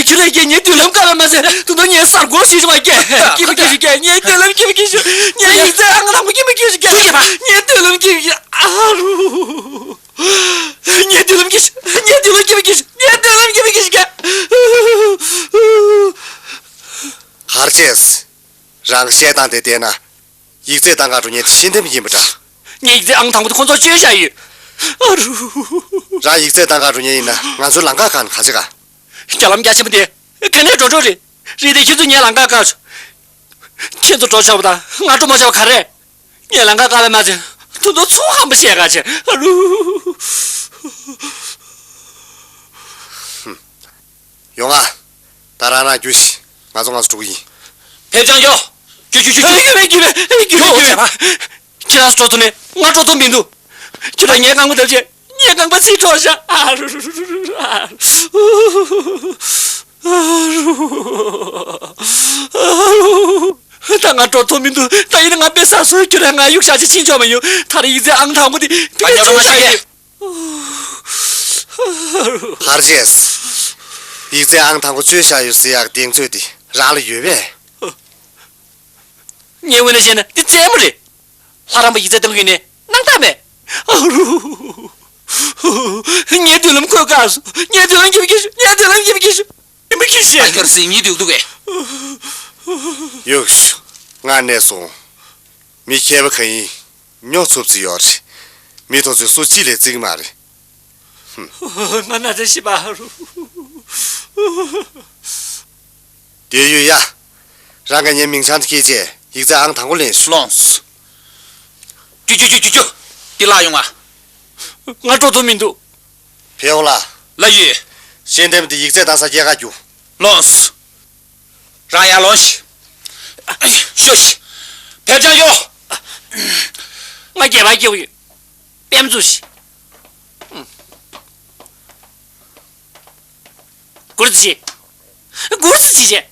ཁྱོད་ལ་ཀྱེ་ངའི་མདུན་ལམ་བཀག་པ་མ་ཟད་དུ་ནོ་ངའི་སར་སྒོར་ཞིག་བྱུང་བ་ཀྱེ། སྐྱིད་པ་སྐྱིད་ཞིག་ཀྱེ། ངའི་མདུན་ལམ་སྐྱིད་པ་སྐྱིད་ཞིག་ངའི་ཡིག་ཚད་ཨང་དང་པོ་སྐྱིད་པ་སྐྱིད་ཞིག་ཀྱེ། ངའི་མདུན་ལམ་སྐྱིད་པ་སྐྱིད་ཞིག་ཨ་རུ། ངའི་མདུན་ལམ་སྐྱིད་ཞིག་ངའི་མདུན་ལམ་སྐྱིད་པ་སྐྱིད་ཞིག་ངའི་མདུན་ལམ་སྐྱིད་པ་སྐྱིད་ཞིག་ཀྱེ། གར་ཅེས། རང་བཤད་སྟངས་དེ་བལྟས་ན། ཡིག་ཚད་བཏང་ག་འགྲོ་མཁན་དེ་ཤེས་ལྡན་པ་ཡིན་པ་འདྲ། ངའི་ཡིག་ཚད་ཨང་དང་པོ་དེ་ཁོང་ཚོར་བཅོལ་བཞག་ཡོད། ཨ་རུ། རང་ཡིག་ཚད་བཏང་ག་འགྲོ་མཁན་ཡིན་ན་ང་ཚོའི་ལམ་ཁ་བཀག་ནས་ག་བྱེད་ག་རྒྱ་ལམ་རྒྱ་ཆེན་པོ་དེ་ག་ནས་འགྲོ་འགྲོ་རེད། རེད་དེ་ཁྱེད་ཚོས་ངའི་ལམ་ཁ་བཀག་བྱུང་། ཁྱེད་ཚོ་འགྲོ་ཆོག་པ་དང་ང་འགྲོ་མ་ཆོག་པ་ག་རེ། ངའི་ལམ་ཁ་བཀག་པ་མ་ཚད་ཁྱེད་ཚོ་ཚོང་ཧམ་པ་བཤད་ག་བྱེད། ཨ་རུ། ཡོང་ང་། ད་རང་རང་རྒྱུགས་ཤིག་ང་ཚོ་ང་ཚོ་འགྲོ་གི་ཡིན། ཕེབས་ཅང་ཡོ། རྒྱུགས་རྒྱུགས་རྒྱུགས་རྒྱུགས། ཡོ་ཡོ་ཡོ། ཁྱེད་རང་ཚོ་འགྲོ་ཐུབ་ནས་ང་འགྲོ་ཐུབ་མི་འདུག་ཁྱེད་རང་ངའི་རྐང་པ་བརྡབས་བྱས་ངའི་རྐང་པ་ཚིག་འཕྲོག་བཞག་ཨ་རུ་རུ་རུ་རུ་རུ། ཨ་རུ། ཨ་རུ། ད་ང་འགྲོ་ཐུབ་མི་འདུག་ད་ཡིན་ན་ང་དཔེ་བསགས་སོང་། ཁྱོད་རང་ང་གཡུག་བཞག་ཅིག་ཕྱིན་ཆོག་མ་ཡོང་། ད་རེས་ཡིག་ཚད་ཨང་དང་པོ་དེ་ང་ཉོ་རོགས་བྱ་གི། ཧར་ཇེས། ཡིག་ཚད་ཨང་དང་པོ་བཅོལ་བཞག་ཡོད་ཟེར་ཡག་གདེང་ཚོད་དེ་རང་ལ་ཡོད་པས། ངའི་ངོས་ནས་བཤད་ན་འདི་རྩེད་མོ་རེད། ལྷ་རམས་པ་ཡིག་ཚད་གཏོང་གི་ཡོད་ནའི་སྣང་དག་མེད། ཨ་རུ། ངའི་མདུན་ལམ་ཁོས་བཀག་སོང་། ངའི་མདུན་ལམ་རྒྱབ་ཀྱི་ཤོག་ངའི་མདུན་ལམ་རྒྱབ་ཀྱི་ཤོག་ངའི་མདུན་ལམ་རྒྱབ་ཀྱི་ཤོག་ཨ་ཁྱོད་སྲིད་ཉིད་འདུག་འདུག་གས། ཡོད་ཤོག་ང་གནས་སོང་། མི་མཁས་པ་གང་ཡིན། སྨྱོ་ཚུབ་ཚུབ་ཡོད་རེད། མི་ཐོ་ཚོས་སུ་གཅིག་ལས་བརྩི་གི་མ་རེད། ང་ན་ཚ་ཤི་བ་རུ། དེ་ཡོད་ཡ། རང་ག་ཉེ་མིང་བྱང་དུ་སྐྱེས་རྗེས་ཡིག་ཚད་ཨང་དང་པོ་ལེན་ཤོག་ལོངས། ཀྱུ་ཀྱུ་ཀྱུ་ཀྱུ་ཀྱུ། འདི་ལ་ཡོང་ང་། ང་འགྲོ་ཐུབ་མི་འདུག་ཕེའོ་ལ། ལ་ཡོད། ཤེས་ལྡན་པ་དེ་ཡིག་ཚད་བཏང་ས་སྐྱེལ་ག་རྒྱུགས། ལོངས། རང་ཡར་ལོངས་ཤིག་ཤོག་ཤིག་ཕེབས་ཅང་ཡོ། ང་སྐྱེལ་བ་སྐྱེལ་ཡོད། པེམ་ཚུ་ཤིག་སྒུར་ཙི་ཤིག་སྒུར་ཙི་ཤིག་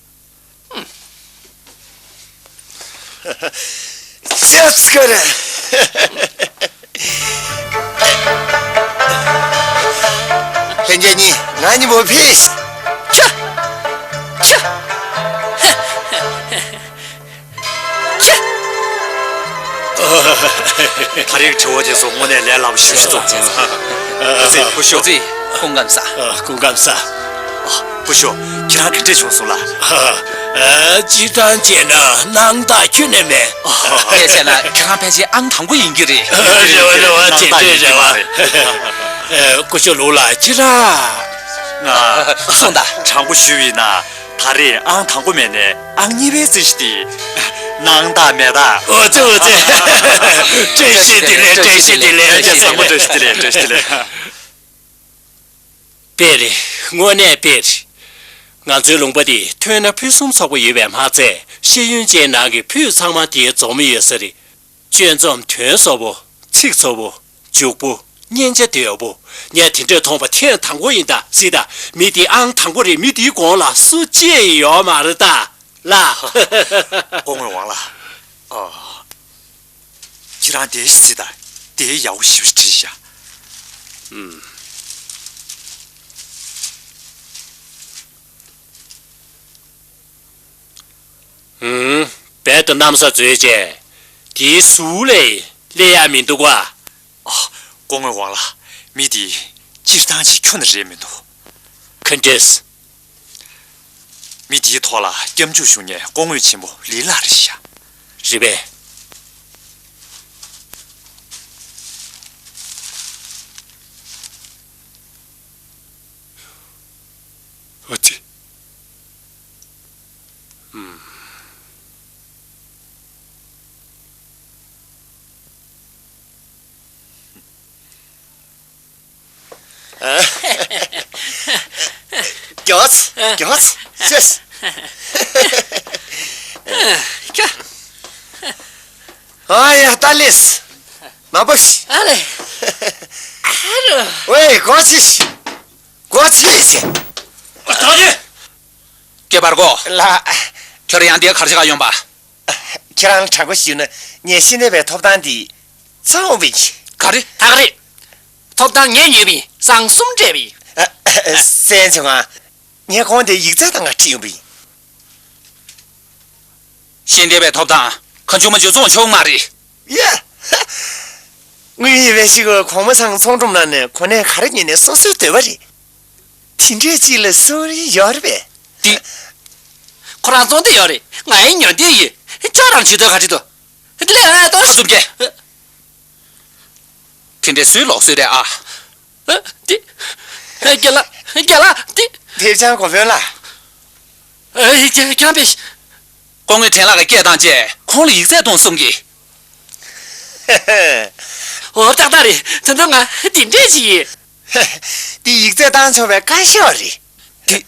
ཅེས། ཅེས་ཀར། ལྷན་རྒྱས་གཉིས་ང་གཉིས་པོ་ཕེབས། ཁྱོད། ཁྱོད། ཁྱོད། ད་རེས་དྲི་བ་དེ་ཚོ་དངོས་གནས་ལས་སླ་པོ་ཞེ་པོ་ཅིག་བྱུང་སོང་། སྐུ་ཞབས། སྐུ་ཞབས། སྐུ་ཞབས། སྐུ་ཁམས་བཟང་། སྐུ་ཞབས། ཁྱེད་རང་ག་འདྲས་བྱུང་སོང་ལགས། ཨ། སྤྱིར་བཏང་བྱས་ན་སྣང་དག་ཁྱོན་ནས་མེད། དེ་བྱས་ན་ཁྱེད་རང་ཕལ་ཆེར་ཨང་དང་པོ་ཡིན་གྱི་རེད། རེད་བ་རེད་བ། དེ་འདྲས་རེད་བ། ཨ། སྐུ་ཞབས་ལུའུ་ལགས་ཁྱེད་རང་། ང་། སོང་ད། དྲང་པོ་ཞུས་པ་ཡིན་ན། ད་རེས་ཨང་དང་པོ་མེད་ནས་ཨང་གཉིས་པའི་རྩིས་གཞི་དེ། སྣང་དག་མེད་ད། འོ་ཙི་འོ་ཙི། བཀྲ་ཤིས་བདེ་ལེགས། བཀྲ་ཤིས་བདེ་ལེགས། བཀྲ་ཤིས་བདེ་ལེགས། བཀྲ་ཤིས་བདེ་ལེགས། དཔེ་རེད། དངོས་གནས་དཔེ་རེད། ང་ཚོའི་ལུང་པ་འདི་ཐོན་ན་ཕུད་གསུམ་ཚོགས་པ་ཡོད་པས་མ་ཚད། ཤེས་ཡོན་ཅན་ནང་གི་ཕུད་ཚང་མ་འདིར་འཛོམས་ཡོད་ས་རེད། དཔྱད་རྩོམ་དོན་གཙོ་བོ། ཚིག་གཙོ་བོ། འཇུག་པོ། སྙན་ཆ་དོད་པོ། ངས་དེ་འདྲས་མཐོང་བ་ཐེངས་དང་པོ་ཡིན་ད། སྲིད་ད། མི་འདི་ཨང་དང་པོ་རེད། མི་འདིའི་གོང་ལ་སུ་གཅིག་ཡོད་མ་རེད་ད། ལགས། སྐུ་ངོ་ཝང་ལགས། ཨ། ཁྱེད་རང་དེ་སྲིད་ད། དེ་ཡག་པོ་ཞེ་པོ་བྲིས་ཤག་ཨུམ། ཧུམ། རྦད་དེ་གནམ་ས་འཛོལ་བྱས། དེའི་ཟུར་ལས་སླེབས་ཡག་མི་འདུག་ག་ཨ། སྐུ་ངོ་ཝང་ལགས། མི་དེ་སྤྱིར་བཏང་ཅིག་ཁྱོན་ནས་རེད་མི་འདུག་ག་འདྲས། མི་དེའི་ཐོག་ལ་སྐྱབས་འཇུག་ཞུ་མཁན་སྐུ་ངོ་ཆེན་པོ་ལི་ལགས་རེད་ཤག་རེད་པས། ཨ་ཙི། ཨུམ། ཨ། མགྱོགས། མགྱོགས། ཤེས། ཁྱོད། ཨ་ཡ། ཏ་ལིས། མ་པོ་ཤི། ཨ་ལེ། ཨ་རོ། ཝེ། གོ་ཆི་ཤི། གོ་ཆི་ཤི། ད་ནི། སྐྱེས་པར་གོ། ལགས། ཁྱོད་ཡང་འདིར་ག་རེ་བྱེད་ག་ཡོང་པ། ཁྱེད་རང་ལ་དྲང་པོ་ཞུས་ན་ངས་ཤེས་ལྡན་པའི་ཐོབ་ཐང་འདི་རྩ་འོང་བའི། ག་རེ། ད་ག་རེ། ཐོབ་ཐང་ངས་ཉོས་པའི་ཟངས་གསུམ་སྤྲད་པའི། ཨ། གསན་བྱུང་ང་། ངས་གོང་དེ་ཡིག་ཚད་དང་ང་ཁྲིད་ཡོང་པའི། ཤེས་ལྡན་པའི་ཐོབ་ཐང་གང་བྱུང་མང་བྱུང་བཙོང་ཆོག་མ་རེད། ཡ། དངོས་ཡོད་པའི་ཤི་གོ་གོང་མ་ཚང་ཚོང་སྒྲུབ་ནང་ནས་གོ་གནས་ག་རེ་ཉོས་ནས་སོ་སོའི་འདོད་པ་རེད། དེ་འདྲས་ཅིག་ལ་སུ་ཡོད་རེད་པས། འདི། ཁོ་རང་བཙོང་འདོད་ཡོད་རེད། ང་ཡང་ཉོ་འདོད་ཡོད། ཁྱོད་རང་བྱེད་འདོད་ག་རེ་འདུག་འདི་ལས་ང་ལྟོས། ཨ། སུམ་སྐྱེ། དེ་འདྲའི་སུའི་ལོག་སྲོལ་རེད་ཨ། ཨ། འདི། རྒན་ལགས། རྒན་ལགས། འདི། དེབ་ཆང་གོ་བོན་ལ། ཨ། ཁྱེད་རང་པས། སྐུ་ངོ་ཁྲེན་ལགས་ཀྱི་སྐད་བཏང་རྗེས་ཁོང་ལ་ཡིག་ཚད་གཏོང་གསུང་གི། འོ་ཏག་ཏག་རེད། ད་དུང་ང་འདི་འདྲས་ཅིག་ཡིན། འདི་ཡིག་ཚད་བཏང་ཆོག་པའི་བཀའ་ཤོག་རེད། འདི།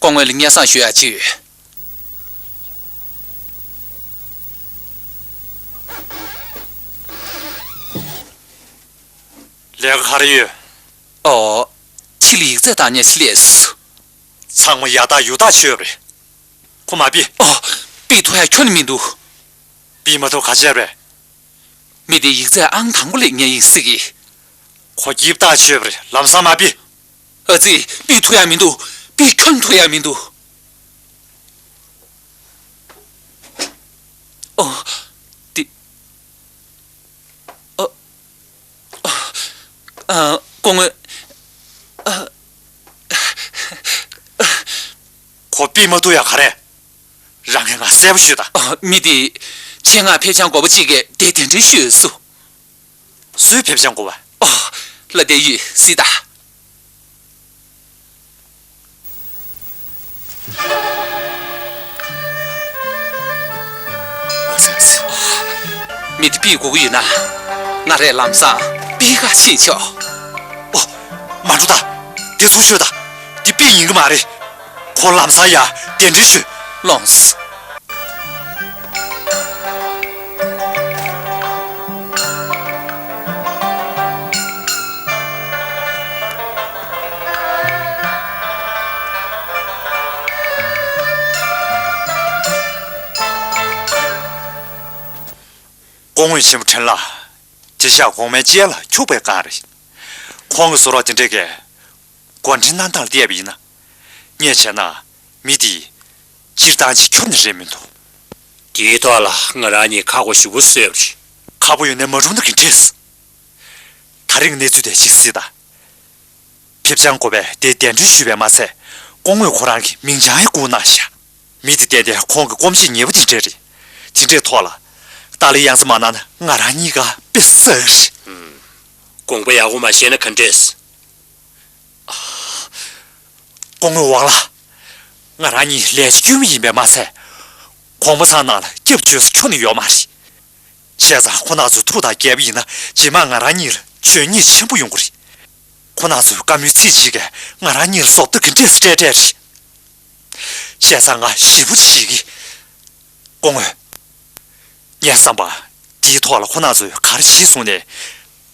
སྐུ་ངོ་ལ་སྙན་སེང་ཞུ་ཡག་ཅིག་ཡོད། ལས་ཀ་ག་རེ་ཡོད། ཨོ། ཕྱི་ལ་ཡིག་ཚད་བཏང་མཁན་སླེབས་སོང་། ཚང་མ་ཡག་ཐག་ཡོད་ཐག་ཆོད་རེད། ཁོ་མ་ཕུད། ཨོ། ཕུད་ཐུབ་ཡག་ཁྱོན་ནས་མི་འདུག་ཕུད་མ་ཐུབ་ག་བྱས་པས། མི་དེ་ཡིག་ཚད་ཨང་དང་པོ་སླེབས་མཁན་ཡིན་སྲིད་ཀི། ཁོ་སྐྱིད་ཐག་ཆོད་པ་རེད། ལམ་སང་མ་ཕུད། ཨ་ཙི། ཕུད་ཐུབ་ཡ་མི་འདུག་ཕུད་ཁྱོན་ཐུབ་ཡ་མི་འདུག་ཨོ། འདི། ཨ། ཨ། སྐུ་ངོ། ཨ། ཁོ་ཕུད་མ་ཐུབ་ཡ་ག་རེ། རང་གིས་ང་གསལ་པོ་ཞུས་དང་། ཨ། མི་དེ། ཆེད་མངགས་ཕེབས་བྱང་འགོ་པ་གཅིག་གིས་དེ་གདན་འདྲེན་ཞུས་སོང་། སུའི་ཕེབས་བྱང་འགོ་པ། ཨོ། ལ་དེ་ཡོད་སྲིད་ད། མི་དེ་ཕུད་དགོས་ཀྱི་ཡོད་ན། ང་རས་ལམ་སང་ཕུད་ཁ་ཕྱེ་ཆོག་ཨོ། མ་འགྲོ་ད། དེ་ཚོ་ཤོད་ད། དེ་ཕུད་ཡིན་གྱི་མ་རེད། ཁོ་ལམ་སང་ཡ་གདན་འདྲེན་ཞུས། ལོངས། སྐུ་ངོ་ཆེན་པོ་ཕྲན་ལགས། དེ་ཤག་གོང་མའི་དཔྱད་ལ་འཁྱུག་པའི་སྒང་རེད། ཁོང་གི་བཟོ་རོགས་དེ་འདྲས་ཀྱིས་འགོ་འདྲེན་གནང་སྟངས་ལ་བལྟས་པ་ཡིན་ན། ངས་བྱས་ན་མི་དེ་སྤྱིར་བཏང་ཅིག་ཁྱོན་ནས་རེད་མི་འདུག་དེའི་ཐོག་ལ་ང་རང་གཉིས་ཁག་པོ་ཞེ་པོ་བཟོས་པ་རེད། ཁག་པོ་ཡོད་ནའི་མ་འགྲུབ་ན་ག་འདྲས། ད་རིང་གནས་ཚུལ་དེ་ཅིག་གཟིགས་དང་། ཕེབས་བྱང་འགོ་པས་དེ་གདན་འདྲེན་ཞུས་པས་མ་ཚད། སྐུ་ངོས་ཁོ་རང་གི་མིང་བྱང་ཡང་བསྐུར་གནང་ཤག་མི་དེ་ཏན་ཏན་ཁོང་གི་སྐུ་མཆེད་ཉེ་པོ་དེ་འདྲས་རེད། དེ་འདྲའི་ཐོག་ལ་ཏཱ་ལའི་དབྱངས་གསལ་མ་གནང་ན་ང་རང་གཉིས་ཀ་དཔེ་བསགས་རེད། དགོངས་པ་ཡག་པོ་མ་བཞེས་ན་ག་འདྲས། སྐུ་ངོ་ཝང་ལགས། ང་རང་གཉིས་ལས་བྱེད་དཀྱུས་མ་ཡིན་པས་མ་ཚད། གོང་མ་ཚང་ནང་ལ་སྐྱབས་བཅོལ་ས་ཁྱོན་ནས་ཡོད་མ་རེད། བྱས་ཙང་ཁོ་རྣམ་ཚོས་ཐུགས་ཐག་བཅད་པ་ཡིན་ན་རྗེས་མ་ང་རང་གཉིས་ལ་འཇོན་ཉེས་ཆེན་པོ་ཡོང་གི་རེད། ཁོ་རྣམ་ཚོས་བཀའ་མོལ་ཚིག་གཅིག་གིས་ང་རང་གཉིས་ལ་བཟོ་ལྟ་ག་འདྲས་སེ་སྤྲད་སྤྲད་རེད། བྱས་ཙང་ང་ཞེ་པོ་ཅིག་ཡིད་ཀྱི། སྐུ་ངོ། ངའི་བསམ་པར་འདིའི་ཐོག་ལ་ཁོ་རྣམ་ཚོས་ག་རེ་བྱས་སོང་ནས་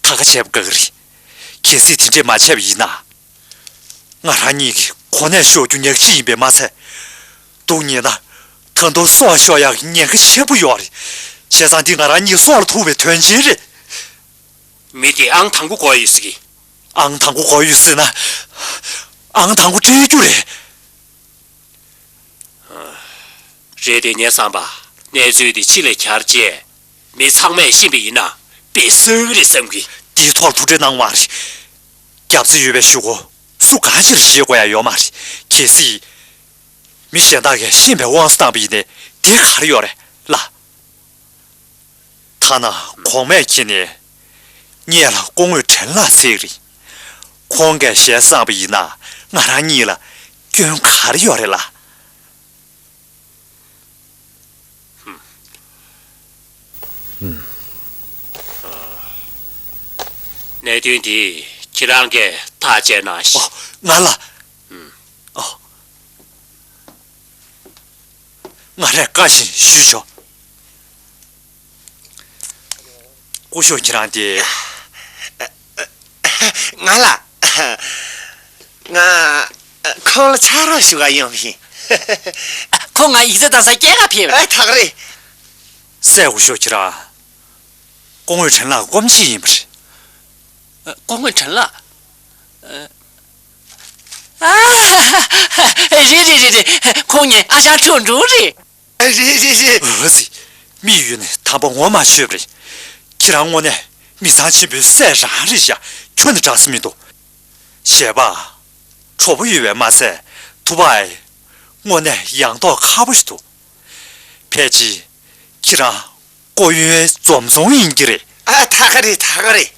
ཐག་ཁ་བཅད་པ་དགའ་གི་རེད། གལ་སྲིད་དེ་འདྲས་མ་བྱས་པ་ཡིན་ན། ང་རང་གཉིས་ཀྱིས་གོ་གནས་ཤོར་རྒྱུ་ཉག་གཅིག་ཡིན་པས་མ་ཚད། སྡུག་ཉེས་ན་ད་དུང་སྲོག་ཤོར་ཡག་གི་ཉེན་ཁ་ཆེན་པོ་ཡོད་རེད། བྱས་ཙང་འདི་ང་རང་གཉིས་སྲོག་ལ་ཐུག་པའི་དོན་ཆེན་རེད། མི་དེ་ཨང་དང་པོ་གོ་ཡོད་ཟེར་གི། ཨང་དང་པོ་གོ་ཡོད་ཟེར་ན། ཨང་དང་པོ་སྤྲད་རྒྱུ་རེད། རེད་དེ་ངའི་བསམ་པ་གནས་ཚུལ་དེ་ཕྱི་ལ་གྱར་རྗེས་མི་ཚང་མས་ཤེས་པ་ཡིན་ན་དཔེ་བསགས་གི་རེད་བསམ་གི། དེའི་ཐོག་ཐུགས་ཁྲལ་གནང་བ་རེད། སྐྱབས་རྗེ་ཡོད་པའི་གཞུག་གུ་སུ་གང་ཞིག་ལ་ཞེད་དགོས་ཡ་ཡོད་མ་རེད། གལ་སྲིད་མི་གཞན་དག་གིས་ཤེས་པའི་དབང་དུ་བཏང་པ་ཡིན་ནའི་དེ་ག་རེ་ཡོད་རེད་ལ། ཐ་ན་གོང་མས་ཁྱེད་ནས་ངེད་ལ་སྐུ་ངོ་ཕྲན་ལགས་ཟེར་རེད། ཁོང་གིས་ཞལ་བསངས་པ་ཡིན་ན་ང་རང་གཉིས་ལ་སྐྱོན་ག་རེ་ཡོད་རེད་ལ། གནད་དོན་འདི་ཁྱེད་རང་གིས་ཐག་བཅད་གནང་ཞིག་ཨོ། ང་ལ། ཨོ། ང་རས་བཀའ་བཞིན་ཞུས་ཆོག་སྐུ་ཞབས་ཁྱེད་རང་དེ། ང་ལ། ང་ཁོང་ལ་ཕྱག་རོགས་ཞུ་ག་ཡོང་བ་ཡིན། ཁོང་ང་ཡིག་ཚད་བཏང་ས་སྐྱེལ་ག་ཕེབས། ཨ་ཐག་རེད། སྲས་སྐུ་ཞབས་ཁྱེད་རང་སྐུ་ངོ་ཕྲན་ལགས་སྐུ་མཆེད་ཡིན་པ་རེད། སྐུ་ངོ་ཕྲན་ལགས། ཨ། རེད་རེད་རེད་རེད། ཁོང་ངའི་ཨ་ཞང་ཁྲུང་ཁྲུང་རེད། རེད་རེད་རེད། འོ་ཙི། མི་ཡུལ་ནས་དམ་པ་ངོ་མ་ཆོད་པ་རེད། ཁྱེད་རང་དངོས་གནས་མི་ཚང་ཆེན་པོའི་སྲས་རང་རེད་ཤག་ཁྱོན་ནས་དྲག་ས་མི་འདུག་གཞས་པ། གྲོགས་པོ་ཡོད་པས་མ་ཟད་ཐུབ་པ་ཨེ། དངོས་གནས་ཡང་མདོག་ཁ་པོ་ཞིག་འདུག་ཕལ་ཆེར་ཁྱེད་རང་སྐུ་ཡོན་འཛོམས་སོང་ཡིན་གྱི་རེད། ཨ་ཐག་རེད་ཐག་རེད།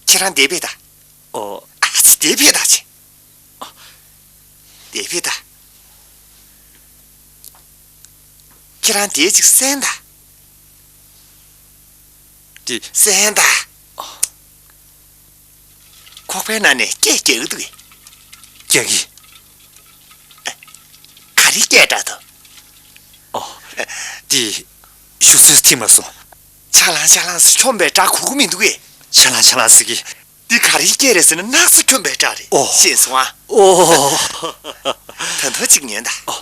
ཁྱེད་རང་བསྡད་པས་ད། ཨོ། ཨ་ཙི་བསྡད་པས་ད་ཅི། བསྡད་པས་ད། ཁྱེད་རང་བསྡད་ཅིག་གསན་ད། དེ། གསན་ད། ཁོག་པའི་ནང་ནས་སྐད་རྒྱག་གི་འདུག་གས། རྒྱག་གི། ག་རེ་སྐད་གྲགས་འདུག་ཨོ། དེ། ཞུ་སྲོལ་ཐིག་མ་སོང་། ཆ་ལང་ཆ་ལང་ཟེར་ཁྱོམ་པའི་སྒྲ་གོ་གི་མི་འདུག་གས། ཆ་ལང་ཆ་ལང་ཟེར་གི། འདི་ག་རེའི་སྐད་རེད་ཟེར་ན་སྣག་ཚ་ཁྱོམ་པའི་སྒྲ་རེད། ཨོ། ཤེས་སོང་ཨ། ཨོ། ད་དུང་གཅིག་ཉོན་དང་། ཨོ།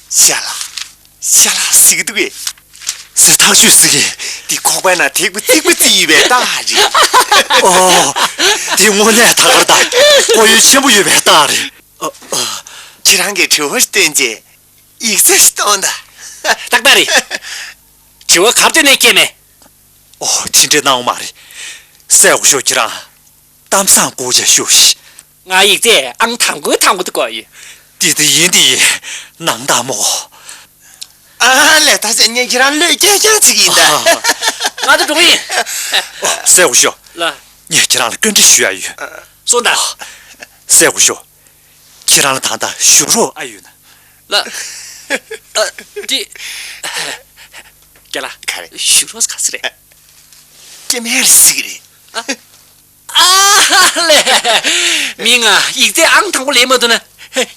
ཤ་ལ། ཤ་ལ་ཟེར་གི་འདུག་གས། ཟེར་ཐག་ཆོད་ཟེར་གི། འདི་ཁོག་པའི་ནང་ཐིགས་པ་ཐིགས་པ་བརྩིས་ཡོད་པའི་རྟགས་རེད། ཨོ། འདི་དངོས་གནས་ད་གར་དང་ཁོར་ཡུག་ཆེན་པོ་ཡོད་པའི་རྟགས་རེད། ཨོ། ཨོ། ཁྱེད་རང་གིས་དྲི་བ་བཏོན་རྗེས་ཡིག་ཚད་ཞིག་གཏོང་དང་། ཏག་ཏག་རེད། དྲི་བ་ག་བཏོན་ནས་སྐྱེས་མེད། ཨོ། དེ་འདྲ་གནང་བ་མ་རེད། སྲས་སྐུ་ཞབས་ཁྱེད་རང་གཏམ་བཟང་སྐུ་མཁྱེན་ཞུ་ཞིག་ང་ཡིག་ཚད་ཨང་དང་པོའི་དང་པོ་དེ་དགོས་ཡོད། དེ་དེ་ཡིན་དེ་ཡིན། ནང་ལྟ་མོ། ཨ་ལས། ད་ཆ་ངས་ཁྱེད་རང་བློས་སྐྱེལ་རྐྱང་བྱེད་ཀྱི་ཡིན་ད། ང་ཚོ་འགྲོ་གི་ཡིན། ཨོ། སྲས་སྐུ་ཞབས། ལ། ངས་ཁྱེད་རང་ལ་བཀའ་འདྲི་ཞུ་ཡ་ཡོད། སོང་ད། སྲས་སྐུ་ཞབས། ཁྱེད་རང་ལ་ད་ལྟ་བཞུགས་རོགས་ཨ་ཡོད་ན། ལ། ཨ། ཏི། རྒན་ལགས། ག་རེ། བཞུགས་རོགས་ག་ཚོད་རེད། སྐྱེ་དམན་ལ་ཟེར་གི་རེད། ཨ། ཨ་ལེ། མི་ང་ཡིག་ཚད་ཨང་དང་པོ་ལེན་མ་ཐུབ་ན་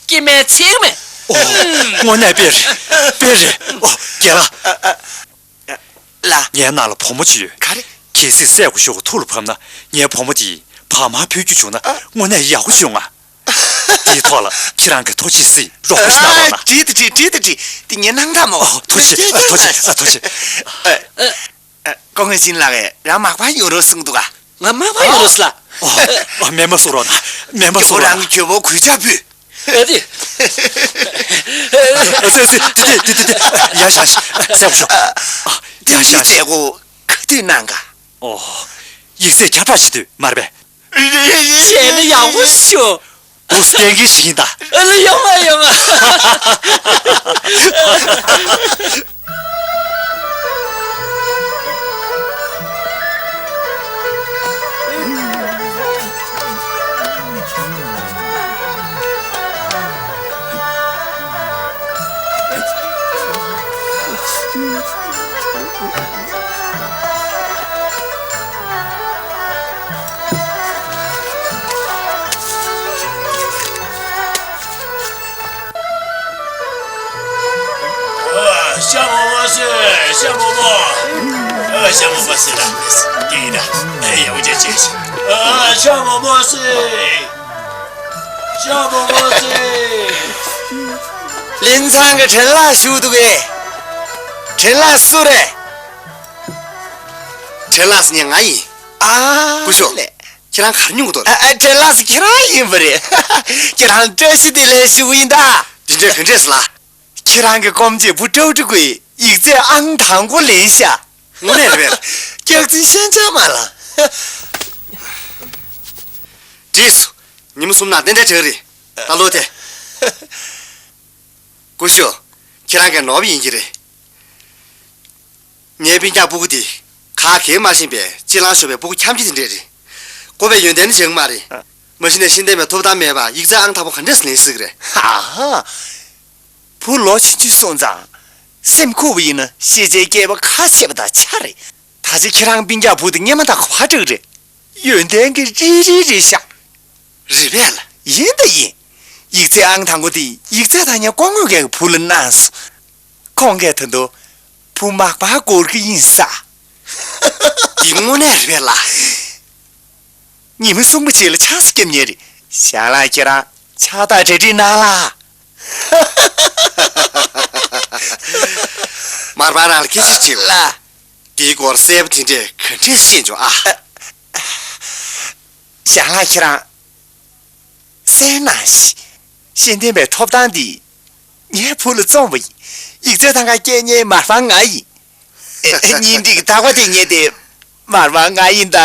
སྐྱེ་དམན་ཚིག་མེད། ཨོ། དངོས་གནས་དཔེ་རེད། དཔེ་རེད། ཨོ། རྒན་ལགས། ཨ། ཨ། ལ། ངའི་ནང་ལ་བུ་མོ་ཅིག་ཡོད། ག་རེ། གལ་སྲིད་སྲས་སྐུ་ཞབས་ཀྱི་ཐུགས་ལ་བབས་ན་ངའི་བུ་མོ་དེ་བག་མ་ཕུལ་རྒྱུ་བྱུང་ན། ཨ། དངོས་གནས་ཡག་པོ་བྱུང་ང་། དེའི་ཐོག་ལ་ཁྱེད་རང་གིས་ཐུགས་རྗེ་གཟིགས་རོགས་པ་ཞིག་གནང་རོགས་གནང་། ཨ། འགྲིག་ད། འགྲིག་འགྲིག་འགྲིག་འགྲིག་དེ་ངས་གནང་ད་མོ། ཨོ། ཐུགས་རྗེ་ཆེ། ཨ། ཐུགས་རྗེ། ཨ། ཐུགས་རྗེ། ཨ། ཨ། སྐུ་ངོ་སྦྱིན་ལགས། རང་མག་པ་ཡོང་རོགས་གསུངས་འདུག་ག་ང་མག་པ་ཡོང་རོགས་ལ། ཨོ། ཨོ། མེ་མ་བཟོ་རོགས་གནང་། མེ་མ་བཟོ་རོགས་གནང་། ཁྱེད་རང་གི་གྱོད་པོ་གུས་ཅག་ཕུལ། ཨ་དེ། ཨ། སྲས་སྲས། དེ་དེ་དེ་དེ་དེ། ཡར་བཞེངས་ཤིག་སྲས་སྐུ་ཞབས། ཨ། ཡར་བཞེངས་ཤིག་ལས་ཀ་ག་དུས་གནང་ག་ཨོ། ཡིག་ཚད་བསྐྱར་བགྲོ་བྱེད་དུས་མ་རེད་པས། བྱས་ན་ཡག་པོ་ཞུ། འདུག་སེ་བསྟན་གྱི་ཞིག་ཡིན་ད། ཨ་ལ། ཡོང་ང་ཡོང་ང་། ཤ་མོག་མོག་བཟོས། ཤ་མོག་མོག་ཨ། ཤ་མོག་མོག་བཟོས་ད། དེ་ཡིན་ད། ཨ། ཡག་པོ་བྱས་བྱས། ཨ། ཤ་མོག་མོག་བཟོས། ཤ་མོག་མོག་བཟོས། ལིན་ཚང་གི་ཁྲིན་ལགས་བཞུགས་འདུག་གས། ཁྲིན་ལགས་སུ་རེད། ཁྲིན་ལགས་ཟེར་མཁན་ང་ཡིན། ཨ། སྐུ་ཞབས། ལེ། ཁྱེད་རང་ག་རེ་སྨྱུ་གུ་འདུག་ཨ། ཨ། ཁྲིན་ལགས་ཟེར་ཁྱེད་རང་ཡིན་པ་རེད། ཁྱེད་རང་བཀྲ་ཤིས་བདེ་ལེགས་ཞུ་གི་ཡིན་ད། དེ་འདྲས་ག་འདྲས་ལ། ཁྱེད་རང་གི་སྐུ་མཆེད་བུ་ཀྲོའུ་ཀྲོའུ་ཀུའི་ཡིག་ཚད་ཨང་དང་པོ་ལེན་ཤག་དངོས་གནས་རེད་པས། སྐྱག་རྫུན་ཤན་ཆག་མ་ལ། འགྲིགས་སོང་། ཉི་མ་གསུམ་ནང་ཏན་ཏན་དྲག་རེད། ད་ལོག་སྟེ། སྐུ་ཞབས། ཁྱེད་རང་གི་ནོར་བུ་ཡིན་གྱི་རེད། ངའི་སྤུན་ཀྱག་སྤུ་གུ་དེ་ཁ་གས་མ་ཤེས་པའི་སྤྱི་བླང་ཤོར་བའི་སྤུ་གུ་འཁྱམ་གྱི་དེ་འདྲས་རེད། བསྐུར་བའི་ཡོན་ཏན་ནི་བྱེད་ཀྱི་མ་རེད། མ་གཞི་ནས་ཤེས་ལྡན་པའི་ཐོབ་ཐང་མེད་པར་ཡིག་ཚད་ཨང་དང་པོ་ག་འདྲས་ལེན་སྲིད་ཀྱི་རེད། ཧ་ཧ། བུ་ལོ་ཆུང་ཆུང་སོང་ཙང་། སེམས་ཁུག་པ་ཡིན་ན་ཤེས་བྱའི་སྐྱེས་པ་ཁ་ཕྱེ་བ་དང་ཆ་རེད། ད་ཆ་ཁྱེད་རང་སྤུན་ཀྱག་བུ་དེ་སྔོན་མ་དང་ག་པར་འདྲ་གི་རེད། ཡོན་ཏན་གྱི་རིལ་རིལ་རེད་ཤག་རེད་པས་ལ། ཡིན་ད་ཡིན། ཡིག་ཚད་ཨང་དང་པོ་དེ་ཡིག་ཚད་དང་ཉེ་སྐུ་ངོ་གི་བུ་ལ་གནང་སོང་། ཁོང་གིས་ད་དུང་བུ་མག་པ་སྐོར་གྱི་ཡིན་ས། འདི་དངོས་གནས་རེད་པས་ལ། ཉི་མ་གསུམ་པ་རྗེས་ལ་ཆང་ས་བརྒྱབ་ཉེ་རེད། ཞང་ལགས་ཁྱེད་རང་ཕྱག་རྟགས་གྲ་སྒྲིག་གནང་ལ། མར་པ་རང་ལ་སྐད་ཆ་དྲིས། ལ། འདིའི་སྐོར་གསལ་པོ་དེ་འདྲས་ག་འདྲས་ཤེས་བྱུང་ཨ། ཞང་ལགས་ཁྱེད་རང་གསན་གནང་ཞིག་ཤེས་ལྡན་པའི་ཐོབ་ཐང་འདི་ངའི་བུ་ལ་བཙོངས་པ་ཡིན། ཡིག་ཚད་ཐང་ག་སྐྱེལ་མཁན་མར་པ་ང་ཡིན། གཉེན་སྒྲིག་གི་རྟག་པ་དེ་རྙེད་དེ་མར་པ་ང་ཡིན་ད།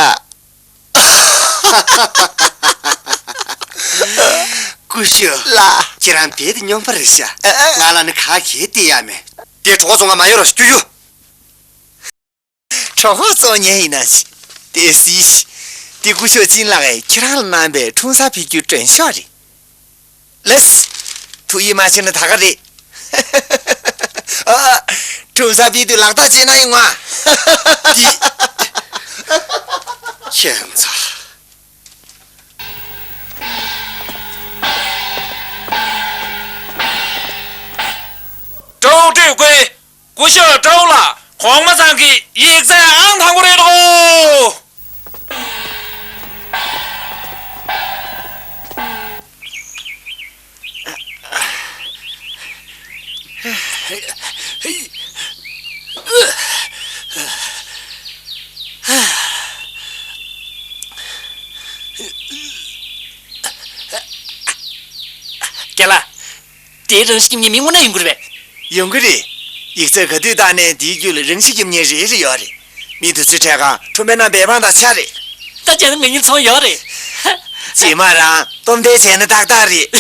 སྐུ་ཞབས་ལགས། ཁྱེད་རང་རྦད་དེ་སྨྱོན་པ་རེད་ཤག་ང་ལ་ནི་ག་གེ་སྟེར་ཡ་མེད། དེ་གྲོད་ཁོག་བཙོང་ག་མ་ཡོང་རོགས་ཞུ་རྒྱུ། གྲོད་ཁོག་བཙོང་མཁན་ཡིན་ན་ཞིག་དེ་སྲིད་ཞིག་དེ་སྐུ་ཞབས་ཅིན་ལགས་ཀྱིས་ཁྱེད་རང་ལ་གནང་པའི་འཁྲུངས་གཟའ་ཕེབས་རྒྱུའི་མགྲོན་ཤོག་རེད། ལགས། ཐུགས་ཡིད་མ་ཆེས་ན་ད་ག་རེད། ཨ། འཁྲུངས་གཟའ་ཕེབས་དུས་ལག་རྟགས་བྱས་ན་ཡོང་ང་། འདི། ཁྱད་མཚར། ཀྲོའུ་ཀྲོའུ་ཀུའི། སྐུ་ཞབས་ཀྲོའུ་ལགས། གོང་མ་ཚང་གི་ཡིག་ཚད་ཨང་དང་པོ་རེད་དོ། རྒན་ལགས། དེའི་རང་བཞིན་སྐྱེ་མཁན་མི་དངོས་གནས་ཡོང་གི་རེད་པས། ཡོང་གི་རེད། ཡིག་ཚད་ག་དུས་བཏང་ནའི་དེའི་རྒྱུད་ལ་རང་བཞིན་སྐྱེ་མཁན་རེ་རེ་ཡོད་རེད། མི་དེ་ཚོའི་གྲས་ཁག་ཁྲོམ་པའི་ནང་འབེལ་པང་དང་ཆ་རེད། ད་བྱས་ན་ང་གཉིས་ཚོང་ཡོད་རེད། རྗེས་མ་རང་སྟོབས་ལྡན་བྱས་ན་ཏག་ཏག་རེད།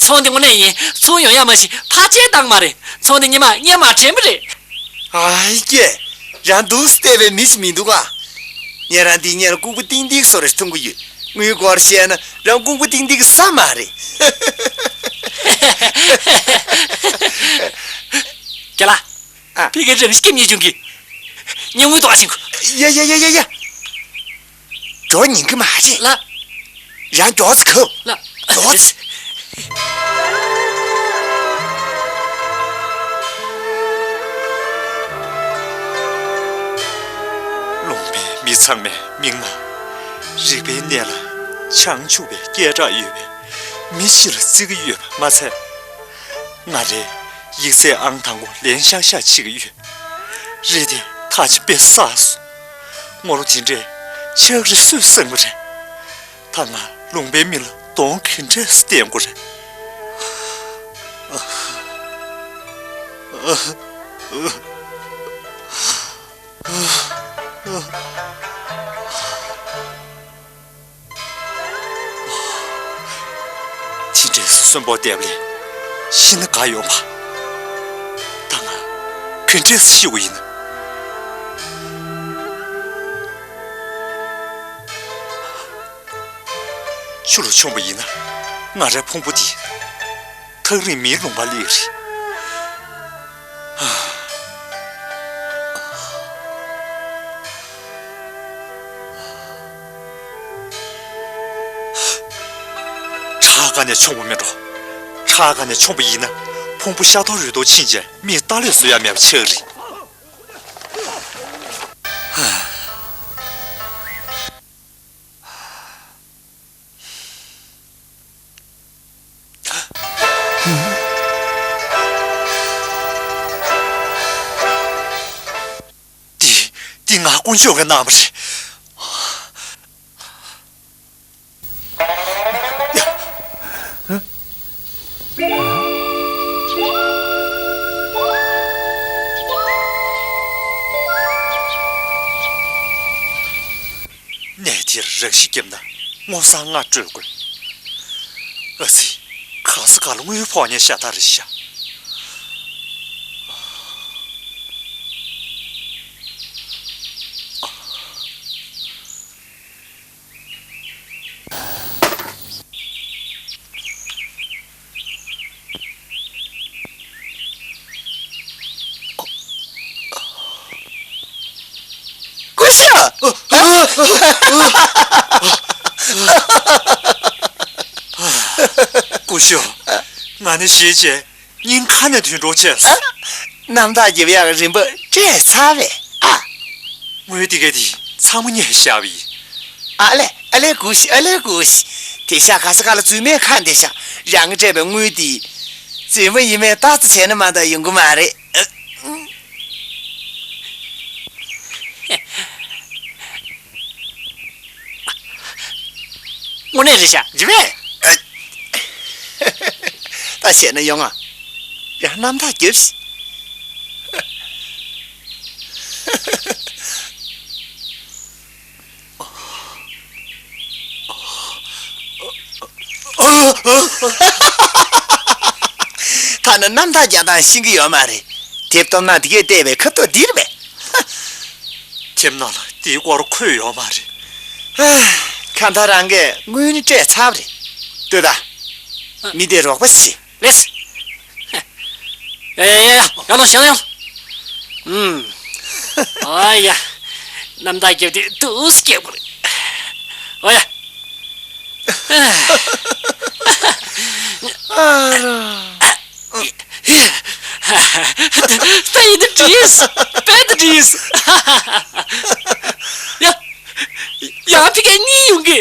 ཚོང་དེ་དངོས་གནས་ཡིན། ཚུར་ཡོང་ཡག་མ་གཞི་ཕལ་ཆེར་བཏང་མ་རེད། ཚོང་དེ་ཉི་མ་སྔོན་མ་དྲན་པ་རེད། ཨ་ཀྱེ། རང་འདུག་སེ་བལྟས་པའི་མི་ཞིག་མི་འདུག་ག་ངས་རང་འདི་སྔོན་ལ་ལྐུགས་པ་ཏིང་ཏིང་བཟོ་འདྲ་ཞིག་མཐོང་གི་ཡོད། དངུལ་སྐོར་བཤད་ན་རང་ལྐུགས་པ་ཏིང་ཏིང་གི་ས་མ་རེད། རྒན་ལགས། ཨ། ཕ་གིར་རང་བཞིན་སྐྱེ་མཁན་བྱུང་གི་ངས་དངུལ་ཐོགས་ཕྱིན་གོ། ཡ་ཡ་ཡ་ཡ་ཡ། འགྲོ་ཉན་གི་མ་རེད། ལགས། རང་མགྱོགས་ཙམ་གོ། ལགས། མགྱོགས་ཙམ། ལུང་པའི་མི་ཚང་མས་མིག་དམར། རིག་པའི་གནས་ལ་བྱང་ཆུབ་པའི་སྐད་གྲགས་ཡོད་པའི་མི་ཞིག་ལ་བརྩི་གི་ཡོད་པ་མ་ཚད། ང་རའི་ཡིག་ཚད་ཨང་དང་པོ་ལེན་ཤག་ཤག་བྱེད་ཀྱི་ཡོད། རེད་དེ། ཐག་ཆོད་པས་བསགས་སོང་། ངོ་ལོག་དེ་འདྲས་ཆགས་རེད། སུས་བསམ་གི་རེད། ད་ང་ལུང་པའི་མི་ལ་གདོང་ག་འདྲས་སེ་བསྟན་དགོས་རེད། དེ་འདྲས་སེ་གསོན་པོ་བསྡད་པ་ལས་ཤི་ན་དགའ་ཡོང་བ། ད་ང་ག་འདྲས་སེ་ཤི་དགོས་ཡིན་ན། ཆུ་ལ་མཆོངས་པ་ཡིན་ན་ང་རའི་ཕུང་པོ་འདི་ཐག་རིང་མིའི་ལུང་པར་སླེབས་རེད། བྲག་སྒང་ནས་མཆོངས་པ་མིན་འགྲོ། བྲག་སྒང་ནས་མཆོངས་པ་ཡིན་ན་ཕུང་པོ་ཤ་ཐོག་རུས་ཐོག་ཕྱིན་བྱས་མིས་ལྟག་ལས་བཟོ་ཡ་མེད་པ་ཆགས་རེད། འདི་འདི་ང་དཀོན་མཆོག་གིས་གནང་བ་རེད། གནས་འདིར་རང་ཤི་བརྒྱབ་ན་སྔོ་བསངས་ལྔ་སྤྲོད་དགོས། ཨ་ཙི། ག་ས་ག་ལ་དངུལ་ཕོག་མཁན་ཤ་སྟག་རེད་ཤག་སྐུ་ཞབས། སྐུ་ཞབས། ང་ནི་ཞེད་བྱས་སྙིང་ཁ་ནས་དུད་འགྲོ་བྱས་སོང་། རྣམ་ཐར་རྒྱབ་ཡག་རིན་པ་སྤྲད་ཚར་བས་ཨ། དངུལ་དེ་ག་དེ་ཚང་མ་ངས་བཞག་པ་ཡིན། ཨ་ལེ་ཨ་ལེ་སྐུ་ཞབས། ཨ་ལེ་སྐུ་ཞབས། དེང་སང་ག་ས་ག་ལ་རྫུན་མས་ཁ་འདེབས་ཤག་རང་གིས་སྤྲད་པའི་དངུལ་དེ་རྫུན་མ་ཡིན་མིན་བརྟག་དཔྱད་བྱས་ན་མ་གཏོགས་ཡོང་གི་མ་རེད། དངོས་གནས་རེད་ཤག་རེད་པས། ད་བཤད་ན་ཡོང་ང་། ཡང་རྣམ་ཐར་རྒྱབ་ཤིག་ཐ་ན་རྣམ་ཐར་རྒྱག་སྟངས་ཤེས་ཀྱི་ཡོད་མ་རེད། དེབ་སྟོབས་ན་དེ་གས་བལྟས་པའི་ཁ་ཐོག་འདིར་མེད། དེབ་ནང་ལ་དེའི་སྐོར་འཁོད་ཡོད་མ་རེད། ཁ་མཐའ་རང་གིས་དངུལ་ནི་སྤྲད་ཚར་བ་རེད། ལྟོས་དང་། མི་དེར་རོགས་པ་བྱེད། ལེགས། ཡ་ཡ་ཡ་ཡ། ཡར་ལོངས། ཡར་ལོངས། ཡར་ལོངས། ཨུམ། ཨ་ཡ། རྣམ་ཐར་རྒྱབ་དུས་འདུག་སེ་རྒྱག་དགོས་རེད། ཨོ་ཡ། ཨ་ར། ད་ཡིན་ན་འགྲིག་རྦད་དེ་འགྲིག་ཡ། ཡང་ཕ་གིར་གཉིད་ཡོང་གི།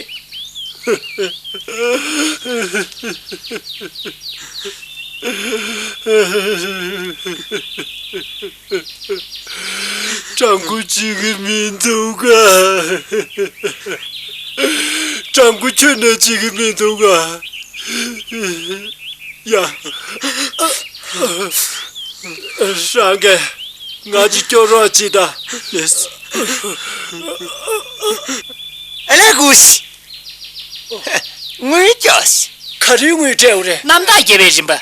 སྤྲང་པོ་གཅིག་གིས་མི་འདུག་ག་སྤྲང་པོ་ཁྱོད་ནས་བྱེད་ཀྱི་མི་འདུག་ག་ཡ། རང་གིས་ང་ཅིག་སྐྱོབ་རོགས་གྱིས་དང་། ཨ་ལས་གུ་ཤི། དངུལ་སྐྱོ་ཤི། ག་རེའི་དངུལ་སྤྲད་འོ་རེད། རྣམ་དག་རྒྱས་པའི་རིན་པ།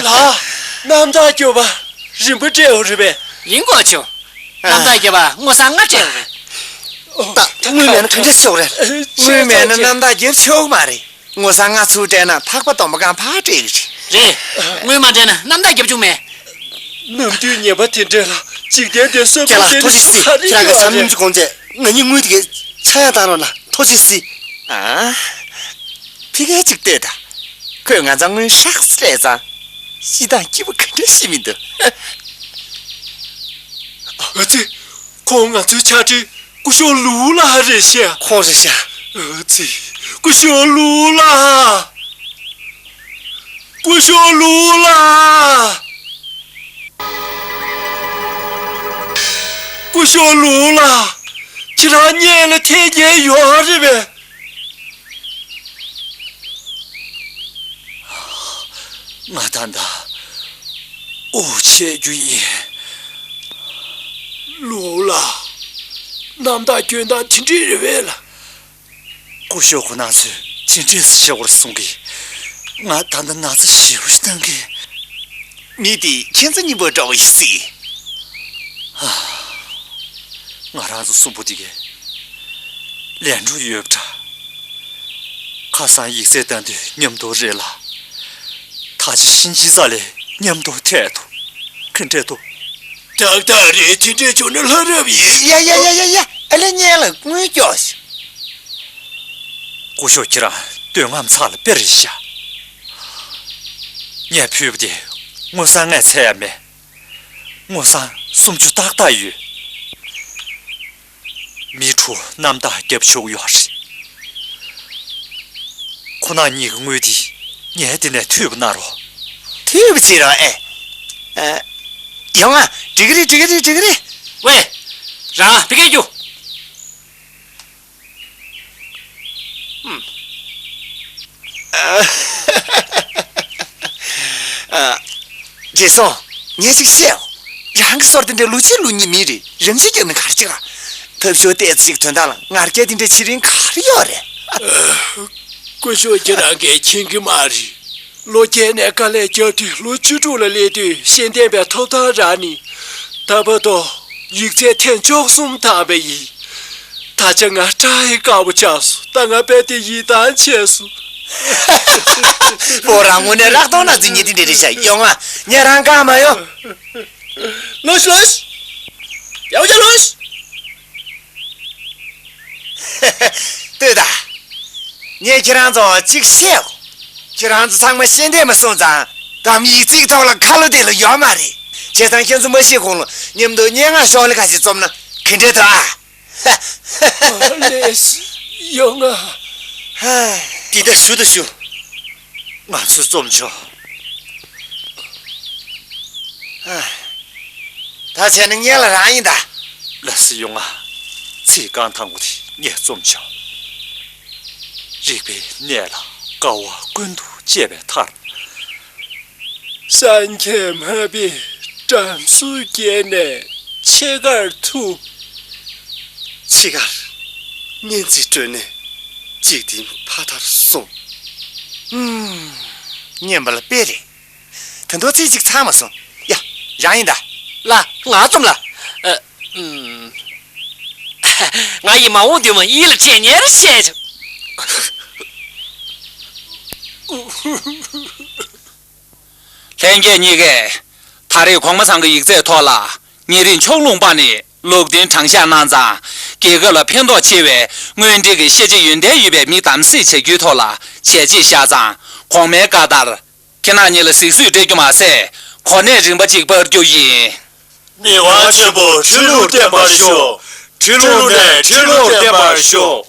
ལགས། རྣམ་དག་སྐྱོ་པ་རིན་པ་སྤྲད་འོ་རེད་པས། ཡིན་དགོས་ཆོག་རྣམ་དག་རྒྱས་པ་སྔོ་སང་ང་སྤྲད་འོ་རེད། ད་དངུལ་མེད་ན་ག་འདྲ་ཤོག་རེད། དངུལ་མེད་ན་རྣམ་དག་རྒྱབ་ཆོག་མ་རེད། སྔོ་སང་ང་ཚུར་སྤྲད་ན་ཐག་པ་སྟོང་པ་གང་ཕར་སྤྲད་གི་རེད། རེད། དངུལ་མ་སྤྲད་ན་རྣམ་དག་རྒྱབ་བཅུག་མེད། ནམ་དུས་ཉེས་པ་དེ་འདྲ་ལ་འཇིག་རྟེན་འདིར་བསོད་པ་ཁྱེད་རང་ལ་ཟེར་ཐུགས་རྗེ་གཟིགས། ཁྱེད་རང་གི་བསམ་སྙིང་རྗེ་དགོངས་བྱས་ང་གཉིས་དངུལ་དེ་གའི་ཆག་ཡང་བཏང་རོགས་གནང་། ཐུགས་རྗེ་གཟིགས། ཨ། ཕ་གིར་ཅིག་ལྟོས་དང་། ཁོས་ང་ཚོ་དངུལ་ཧྲག་སེ་སྤྲད་ཙང་། ཤི་དང་སྐྱིད་པོ་ག་འདྲ་ཤི་མི་འདུག་ཨ་ཙི། ཁོང་ང་ཚོའི་ཕྱག་སྦྲེལ་སྐུ་ཞབས་ལུའུ་ལགས་རེད་ཤག་ཁོང་རེད་ཤག་ཨ་ཙི། སྐུ་ཞབས་ལུའུ་ལགས། སྐུ་ཞབས་ལུའུ་ལགས། སྐུ་ཞབས་ལུའུ་ལགས། ཁྱེད་རང་སྔོན་ལ་ཐེངས་གཉིས་ཡོད་རེད་པས། ང་ད་ལྟ་དབུགས་ཆད་རྒྱུ་ཡིན། ལུའུ་ལགས། རྣམ་དག་སྐྱོན་སྟངས་དེ་འདྲས་རེད་པས་ལགས། སྐུ་ཞབས་ཁོ་ན་ཚོས་དེ་འདྲས་སེ་བྱེད་དགོས་གསུང་གི། ང་ད་ལྟ་ན་ཚ་ཞེ་པོ་ཞིག་བཏང་གི། མི་དེ་ཁྱེད་ཚོ་གཉིས་པོ་འདྲ་བོ་ཡིན་སྲིད། ཧ། ང་རང་ཚོ་གསུམ་པོ་དེ་གའི་ལན་གྲུ་ཡོད་པ་འདྲ། ཁ་སང་ཡིག་ཚད་བཏང་དུས་མཉམ་དུ་རེད་ལ། ད་ཆ་ཕྱིན་ཅི་ཙམ་ལས་མཉམ་དུ་ཐད་དོ། ག་འདྲས་འདུག་ཏག་ཏག་རེད། དེ་འདྲས་བྱུང་ན་ལྷ་རབ་ཡིན། ཡ་ཡ་ཡ་ཡ་ཡ། ཨ་ལས་སྔོན་ལ་དངུལ་སྐྱོ་ཤི། སྐུ་ཞབས་ཁྱེད་རང་འདོད་རྔམ་ཚ་ལ་དཔེ་རེད་ཤག་ངས་ཕུལ་བ་དེ་སྔོ་སང་ངས་ཚད་ཡ་མེད། སྔོ་སང་སུམ་ཅུ་ཏག་ཏག་ཡོད། མི་དྲུག་རྣམ་དག་རྒྱབ་ཆོག་ཡོད་རེད། ཁོ་ན་གཉིས་ཀྱི་དངུལ་དེ་ངའི་དེ་ནས་འཐུས་པ་གནང་རོགས། འཐུས་པ་བྱེད་རོགས་ཨེ། ཨ། ཡོང་ང་། འགྲིག་གི་རེད། འགྲིག་གི་རེད། འགྲིག་གི་རེད། ཝེ། རང་ཕ་གིར་རྒྱུགས། ཨ། བགྲེས་སོང་། ངས་ཅིག་བཤད་འོ། རང་གི་སོར་དེ་འདྲའི་ལོ་ཆེ་ལོ་ཉེས་མི་རེད། རང་ཤི་རྒྱག་ནི་ག་རེ་བྱེད་ག་ཐབས་ཤོར་ཏོག་ཙམ་ཅིག་དོན་དག་ལ་ངར་སྐད་དེ་འདྲ་བྱེད་རིན་ག་རེ་ཡོད་རེད། སྐུ་ཞབས་ཁྱེད་རང་གིས་མཁྱེན་གི་མ་རེད། ལོ་བརྒྱད་ནས་དཀའ་ལས་བརྒྱབ་དུས་ལོ་བཅུ་དྲུག་ལ་སླེབས་དུས་ཤེས་ལྡན་པའི་ཐོབ་ཐང་རག་ནི། ད་བར་དུ་ཡིག་ཚད་ཐེངས་བཅུ་གསུམ་བཏང་བ་ཡིན། ད་ཆ་ང་སྐྲག་ཡི་དཀའ་པོ་ཆགས་སོང་། ད་ང་རྦད་དེ་ཡིད་ཐང་ཆད་སོང་། ཕོ་རང་དངོས་གནས་རག་སྟོང་ན་རྫུན་ཉིད་དེ་འདྲ་རེད་ཤག་ཡོང་ང་། ངས་རང་བཀག་མ་ཡོང་། ལོས་ལོས། ཡ་ཧུ་ཇ་ལོས། ལྟོས་དང་། ངས་ཁྱེད་རང་ཚོ་གཅིག་བཤད་གོ། ཁྱེད་རང་ཚོ་ཚང་མ་ཤེས་ལྡན་མ་སོང་ཙང་། གཏམ་ཡིག་ཚིག་ཐོག་ལ་ཁ་ལོ་དེ་ལ་ཡོད་མ་རེད། བྱས་ཙང་ཁྱེད་ཚོ་མ་ཤེས་གོང་ལ་མཉམ་དུ་སྙན་ངག་ཤོག་ལེ་ཁ་ཞིག་རྩོམ་ན་ག་འདྲས་འདུག་ཨ། ཨ་ལས། ཡོང་ང་། ཧ། འདི་འདྲ་ཞུ་དང་ཞུ། ང་ཚོས་རྩོམ་ཆོག་ཨ། ད་བྱས་ན་སྔོན་ལ་རང་ཡིན་ད། ལགས་སོ། ཡོང་ང་། ཚིག་རྐང་དང་པོ་དེ་ངས་རྩོམ་བྱུང་། རིག་པའི་གནས་ལ་དཀའ་བ་ཀུན་ཏུ་སྤྱད་པའི་མཐར། སངས་རྒྱས་མ་པས་བྲམ་ཟེ་བསྐྱལ་ནས་འཆི་ཁར་ཐུག་འཆི་ཁར་སྔོན་རྩིས་སྤྲོད་ནས་འཇིག་རྟེན་ཕ་མཐར་སོང་། ཧུམ། སྙན་པ་ལ་དཔེ་རེད། ད་དུང་ཚིག་གཅིག་ཚང་མ་སོང་། ཡ། རང་ཡིན་ད། ལ། ང་རྩོམ་ལ། ཨ། ཨུམ། ང་ཡི་མ་འོངས་འདུན་མ་ཡིད་ལ་དྲན་ཉེར་བཤད་བྱུང་། ལྷན་རྒྱས་གཉིས་ཀས་ད་རེས་གོང་མ་ཚང་གི་ཡིག་ཚད་ཐོག་ལ་ཉེ་རིང་ཕྱོགས་ལྷུང་སྤངས་ནས་ལུགས་མཐུན་དྲང་གཞག་གནང་ཙང་། རྒྱལ་ཁབ་ལ་ཕན་ཐོགས་ཆེ་བའི་དངོས་འབྲེལ་གྱི་ཤེས་བྱ་ཡོན་ཏན་ཡོད་པའི་མི་གདམ་གསེས་བྱ་རྒྱུའི་ཐོག་ལ་བྱས་རྗེས་བཞག་ཙང་། གོང་མའི་བཀའ་ལྟར། ཁྱེད་རྣམ་གཉིས་ལ་གཟིགས་བཟོས་སྤྲད་རྒྱུ་མ་ཟད། གོ་གནས་རིམ་པ་གཅིག་སྤར་རྒྱུ་ཡིན། མི་དབང་ཆེན་པོ་ཁྲི་ལོར་བརྟན་པར་ཤོག་ཁྲི་ལོ་ནས་ཁྲི་ལོར་བརྟན་པར་ཤོག་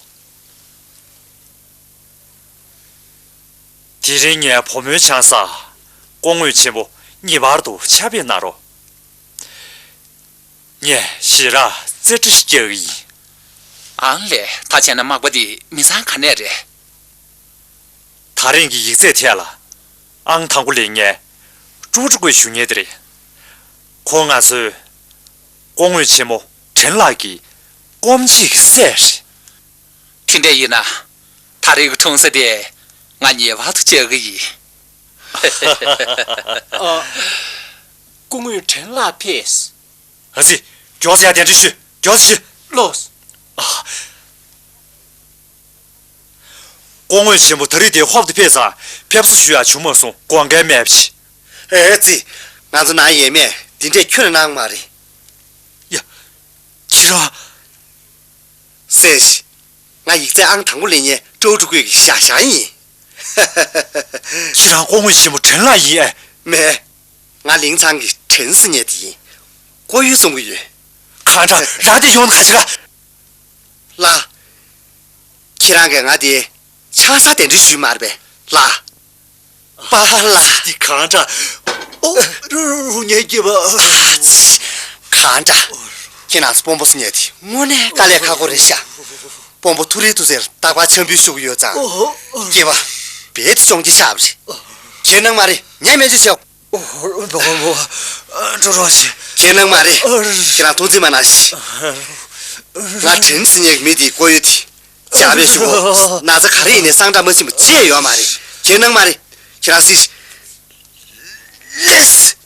དེ་རིང་ངའི་བུ་མོའི་ཆང་ས། སྐུ་ངོ་ཆེན་པོ་ངེས་པར་དུ་ཕྱག་དཔེ་གནང་རོགས། ངས་ཞེ་དྲག་རྩེ་གྲ་རྒྱག་གི་ཡིན། ཨང་ལས། ད་བྱས་ན་མག་པ་འདི་མི་ཚང་ག་ནས་རེད། ད་རིང་གི་ཡིག་ཚད་ཐད་ལ་ཨང་དང་པོ་ལེན་མཁན་ཀྲུའུ་ཀྲུའུ་ཀུའེ་ཞུ་མཁན་དེ་རེད། ཁོང་ང་ཚོའི་སྐུ་ངོ་ཆེན་མོ་ཁྲེན་ལགས་ཀྱི་སྐུ་མཆེད་ཀྱི་སྲས་རེད། དེ་འདྲ་ཡིན་ན། ད་རེས་ཀྱི་འཁྲུངས་ས་དེ་ང་ངེས་པར་དུ་བཅར་གི་ཡིན། ཨ། སྐུ་ངོ་ཁྲེན་ལགས་ཕེབས། ཨ་ཙི། མགྱོགས་ཙམ་ཡར་གདན་འདྲེན་ཞུས། མགྱོགས་ཙམ་ཞུས། ལོས། ཨ། སྐུ་ངོ་ཆེན་པོ་ད་རེས་དེ་ཧོབ་ཏེ་ཕེབས་ཙང་ཕེབས་བསུ་ཞུ་ཡག་བྱུང་མ་སོང་། དགོངས་འགལ་མེད་པ་བྱེད། ཨེ་ཙི། ང་ཚོ་ནང་ཡས་མས་འདི་འདྲས་ཁྱོན་ནས་གནང་མ་རེད། ཡ། ཁྱེད་རང་། སྲས་ཞེ། ང་ཡིག་ཚད་ཨང་དང་པོ་ལེན་མཁན་ཀྲོའུ་ཀྲུའུ་ཀུའེ་གི་ཞ་ཞང་ཡིན། ཁྱེད་རང་སྐུ་ངོ་ཆེན་པོ་ཁྲེན་ལགས་ཡིན་ཨེ། མེད། ང་ལིང་ཚང་གི་ཁྲེན་ཟེར་མཁན་དེ་ཡིན། ཀོ་ཡུལ་གསུང་གི་ཡོད། གང་དྲག་རང་དེ་ཡོང་ན་ག་ཞིག་ལ། ལགས། ཁྱེད་རང་གིས་ང་དེ་ཆང་ས་གདན་འདྲེན་ཞུས་མ་རེད་པས་ལགས། པཱ་ལགས། འདི་གང་དྲག་ཨོ། རུ་རུ་རུ་ངའི་སྐྱེས་པ། ཨ་ཙི། གང་དྲག་ཁྱེད་རང་ཚོ་དཔོན་པོ་ཟེར་མཁན་དེ་དངོས་གནས་དཀའ་ལས་ཁག་པོ་རེད་ཤག་དཔོན་པོ་ཐུགས་རེ་ཐུགས་རྗེ་རྟག་པར་འཚམས་འཕུལ་ཞུ་གི་ཡོད་ཙང་། ཨོ། ཨོ། སྐྱེས་པ་རྦད་དེ་གྱོང་ཁྱེར་ཤག་པ་རེད། ཁྱེད་གནང་མ་རེད། ངས་སྨན་བཅོས་བྱས། ཨོ། ཨོ། ཨོ། ཨོ། འགྲོ་རོགས་བྱེད། ཁྱེད་གནང་མ་རེད། ཨོ། ཁྱེད་རང་ཐུགས་འཛེམ་མ་གནང་ཞིག་ང་ཁྲེན་ཟེར་མཁན་གྱི་མི་དེའི་ཀོ་ཡུལ་དེ། ཇག་པས་ཤོག་གོ། ན་ཚ་ག་རེ་ཡིན་ནའི་གསང་བསྒྲགས་མ་ཕྱིན་པ་ཅི་ཡང་ཡོད་མ་རེད། ཁྱེད་གནང་མ་རེད། ཁྱེད་རང་སྲིད། ལེས།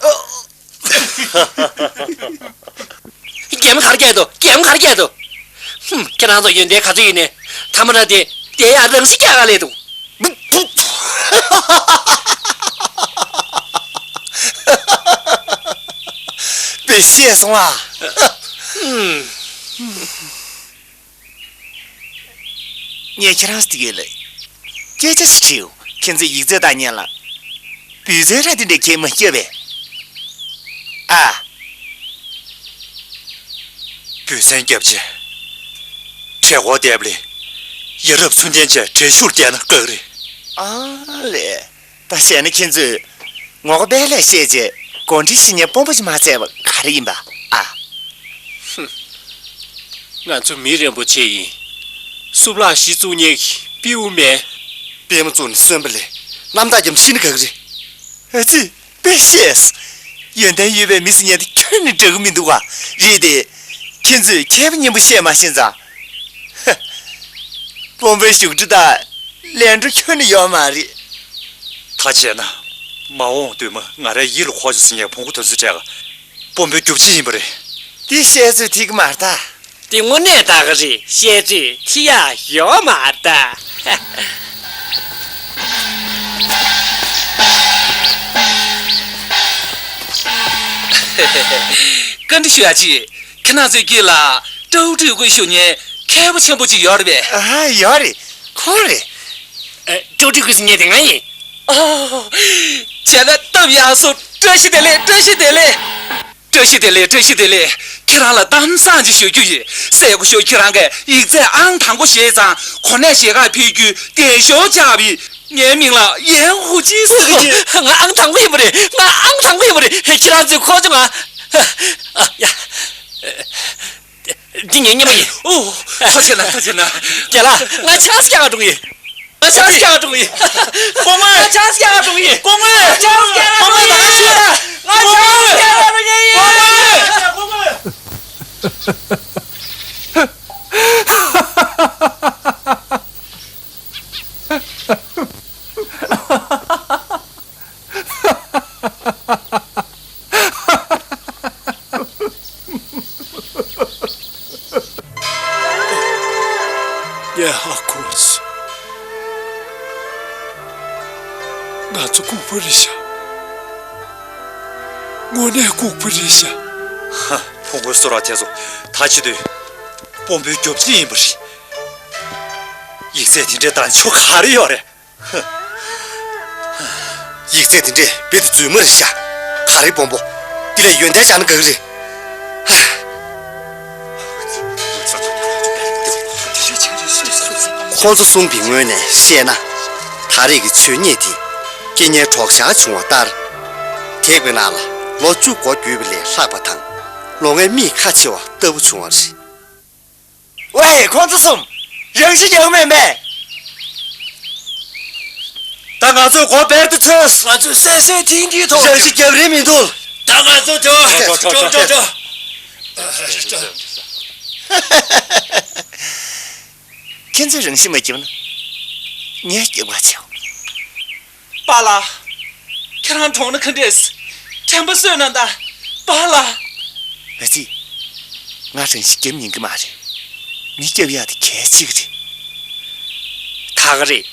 རྒྱལ་མོ་ག་རེ་བརྒྱབ་འདུག་རྒྱལ་མོ་ག་རེ་བརྒྱབ་འདུག་ཧུམ། ཁྱེད་རང་ཚོ་ཡོན་ཏན་ག་ཚོད་ཡིན་ནའི་ཐ་མ་ར་དེ་དེ་ཡང་རང་ཤི་རྒྱག་ག་སླེབས་འདུག་བུ་ཤེས་སོང་ཨ། ཧུམ། ངས་ཁྱེད་རང་ཚོ་དེ་གའི་ལ་སྐད་ཆ་ཞིག་དྲིས། ཁྱེད་ཚོས་ཡིག་ཚད་བལྟས་ཉན་ལ། བུ་ཚན་ར་དེ་འདྲ་ཁྱེད་མ་སྐྱོབ་པས། ཨ། བུ་ཚན་སྐྱོབ་ཆེད། གྲལ་འགོར་བསྡད་པ་ལས། ཡ་རབས་ཚུལ་ལྡན་བཅས་གྲལ་ཤུར་བསྐྱལ་ན་དགའ་གི་རེད། ཨ་ལས། ད་བྱས་ན་ཁྱེད་ཚོས་ངོ་དགའ་དཔལ་ལས་བཤད་རྗེས་གོ་འདྲི་ཞུ་མཁན་དཔོན་པོ་ཅིག་མ་བཙལ་བ་ག་རེ་ཡིན་པ་ཨ། ཧུམ། ང་ཚོ་མི་རིན་པོ་ཆེ་ཡིན། སུབ་ལག་གཞི་བཙུགས་མཁན་གྱི་སྤྲེའུ་མེད། པད་མ་བཙུགས་ནས་གསོན་པ་ལས་རྣམ་དག་རྒྱབ་ཤི་ན་དགའ་གི་རེད། ཨ་ཙི། དཔེ་བཤད། ཡོན་ཏན་ཡོད་པའི་མི་ཟེར་མཁན་དེ་ཁྱོན་ནས་འདྲ་གི་མི་འདུག་ག་རེད་དེ། ཁྱེད་ཚོས་མཁས་པ་སྙན་པོ་བཤད་མ་ཤེས་ཙང་། ཧ། དཔོན་པོའི་བཞུགས་ཁྲི་དང་ལས་འཕྲོ་ཁྱོན་ནས་ཡོད་མ་རེད། ད་བྱས་ན། མ་འོངས་སྟོད་མ་ང་རའི་ཡིད་ལ་འཁོར་ཆོག་ཟེར་མཁན་བོང་གུ་དེ་ཚོའི་གྲས་ལ་དཔོན་པོའི་རྒྱུ་ཆ་ཡིན་པ་རེད། འདི་བཤད་ཚོད་ཐིག་གི་མ་རེད་ད། དེ་དངོས་གནས་ད་ག་རེད། བཤད་ཚོད་ཐིག་ཡག་ཡོད་མ་རེད་ད། བཀའ་འདྲི་ཞུ་ཡག་ཅིག་ཁྱེད་རང་ཚོའི་དཀྱིལ་ལ་ཀྲོའུ་ཀྲོའུ་ཀུའེ་ཞུ་མཁན་མཁས་པོ་ཆེན་པོ་ཅིག་ཡོད་རེད་པས། ཨ། ཡོད་རེད། ཁོང་རེད། ཨ། ཀྲོའུ་ཀྲོའུ་ཀུའེ་ཟེར་མཁན་དེ་ང་ཡིན། ཨོ། བྱས་ན་སྟབས་ཡག་སོང་། བཀྲ་ཤིས་བདེ་ལེགས། བཀྲ་ཤིས་བདེ་ལེགས། བཀྲ་ཤིས་བདེ་ལེགས། བཀྲ་ཤིས་བདེ་ལེགས། ཁྱེད་རང་ལ་གཏམ་བཟང་ཅིག་ཞུ་རྒྱུ་ཡིན། གསལ་པོ་ཤོད། ཁྱེད་རང་གིས་ཡིག་ཚད་ཨང་དང་པོ་བཞེས་ཙང་གོ་གནས་ཞལ་ཁ་ཕུལ་རྒྱུའི་གདན་ཤོག་བཅག་པ་ཡིན། ངའི་མིང་ལ་ཡན་ཧུ་ཅི་ཟེར་གྱི་ཡིན། ང་ཨང་དང་པོ་ཡིན་པ་རེད། ང་ཨང་དང་པོ་ཡིན་པ་རེད། ཁྱེད་རང་ཚོས་གོ་བྱུང་ང་། ཨ། ཡ། འདི་ངའི་སྙེ་མོ་ཡིན། ཨོ། ཐུགས་རྗེ་ཆེ་ན། ཐུགས་རྗེ་ཆེ་ན། རྒན་ལགས། ང་ཆང་ས་རྒྱག་ག་འགྲོ་གི་ཡིན། ང་ཆང་ས་རྒྱག་ག་འགྲོ་གི་ཡིན། སྐུ་ངོ། ང་ཆང་ས་རྒྱག་ག་འགྲོ་གི་ཡིན། སྐུ་ངོ། ང་ཆང་ས་རྒྱག་ག་འགྲོ་གི་ཡིན། ང་ཆང་ས་རྒྱག་ག་འགྲོ་གི་ཡིན། སྐུ་ངོ། ངས་ཧ་གོ་སོང་། ང་ཚོ་ལྐུགས་པ་རེད་ཤག་དངོས་གནས་ལྐུགས་པ་རེད་ཤག་ཧ། ཕུང་པོའི་གསོ་རག་དེ་ཚོ་ད་བྱེད་དུས་དཔོན་པོའི་རྒྱབ་རྟེན་ཡིན་པ་རེད། ཡིག་ཚད་དེ་འདྲའི་དང་ཆོ་ག་རེ་ཡོད་རེད། ཡིག་ཚད་དེ་འདྲས་རྦད་དེ་རྫུན་མ་རེད་ཤག་ག་རེ་དཔོན་པོ། འདི་ལས་ཡོན་ཏན་སྦྱང་ན་དགའ་གི་རེད། ཁོང་ཚོ་གསུམ་གྱི་ངོས་ནས་བཤད་ན། ད་རེས་ཀྱི་ཆོས་ཉིད་དེ་སྐྱེ་གཉེན་གྲོགས་ཤར་བྱུང་བ་ལྟར། འདས་པའི་ནང་ལ་ལོ་བཅུ་འགོར་བརྒྱུད་པ་ལས་ལྷག་པ་དང་། ལོ་ལྔའི་མིག་ཁ་ཕྱེ་བ་ལྟ་བུ་བྱུང་བ་རེད། ཝེ། ཁོང་ཚོ་གསུམ། རང་ཤི་རྒྱག་མེད་མེད། ང་ཚོས་གོ་བེར་དུ་ཚོས། ང་ཚོས་གསལ་གསལ་ཐིང་ཐིང་ཐོག་རང་ཤི་རྒྱབ་རེས་མི་འདུག་ད་ང་ཚོ་འགྲོ་འགྲོ་འགྲོ་འགྲོ། ཁྱེད་ཚོས་རང་ཤི་མ་རྒྱབ་ན་ངས་རྒྱབ་ག་བྱེད། པཱ་ལགས། ཁྱེད་རང་གྲོངས་ན་ག་འདྲས། དྲན་པ་གསོས་གནང་དང་། པཱ་ལགས། ཨ་ཙི། ང་རང་ཤི་རྒྱབ་ཉན་གི་མ་རེད། མི་རྒྱབ་ཡག་དེ་གལ་ཆེ་གི་རེད། ད་ག་རེད།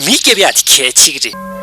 མི་རྒྱབ་ཡག་དེ་གལ་ཆེ་གི་རེད།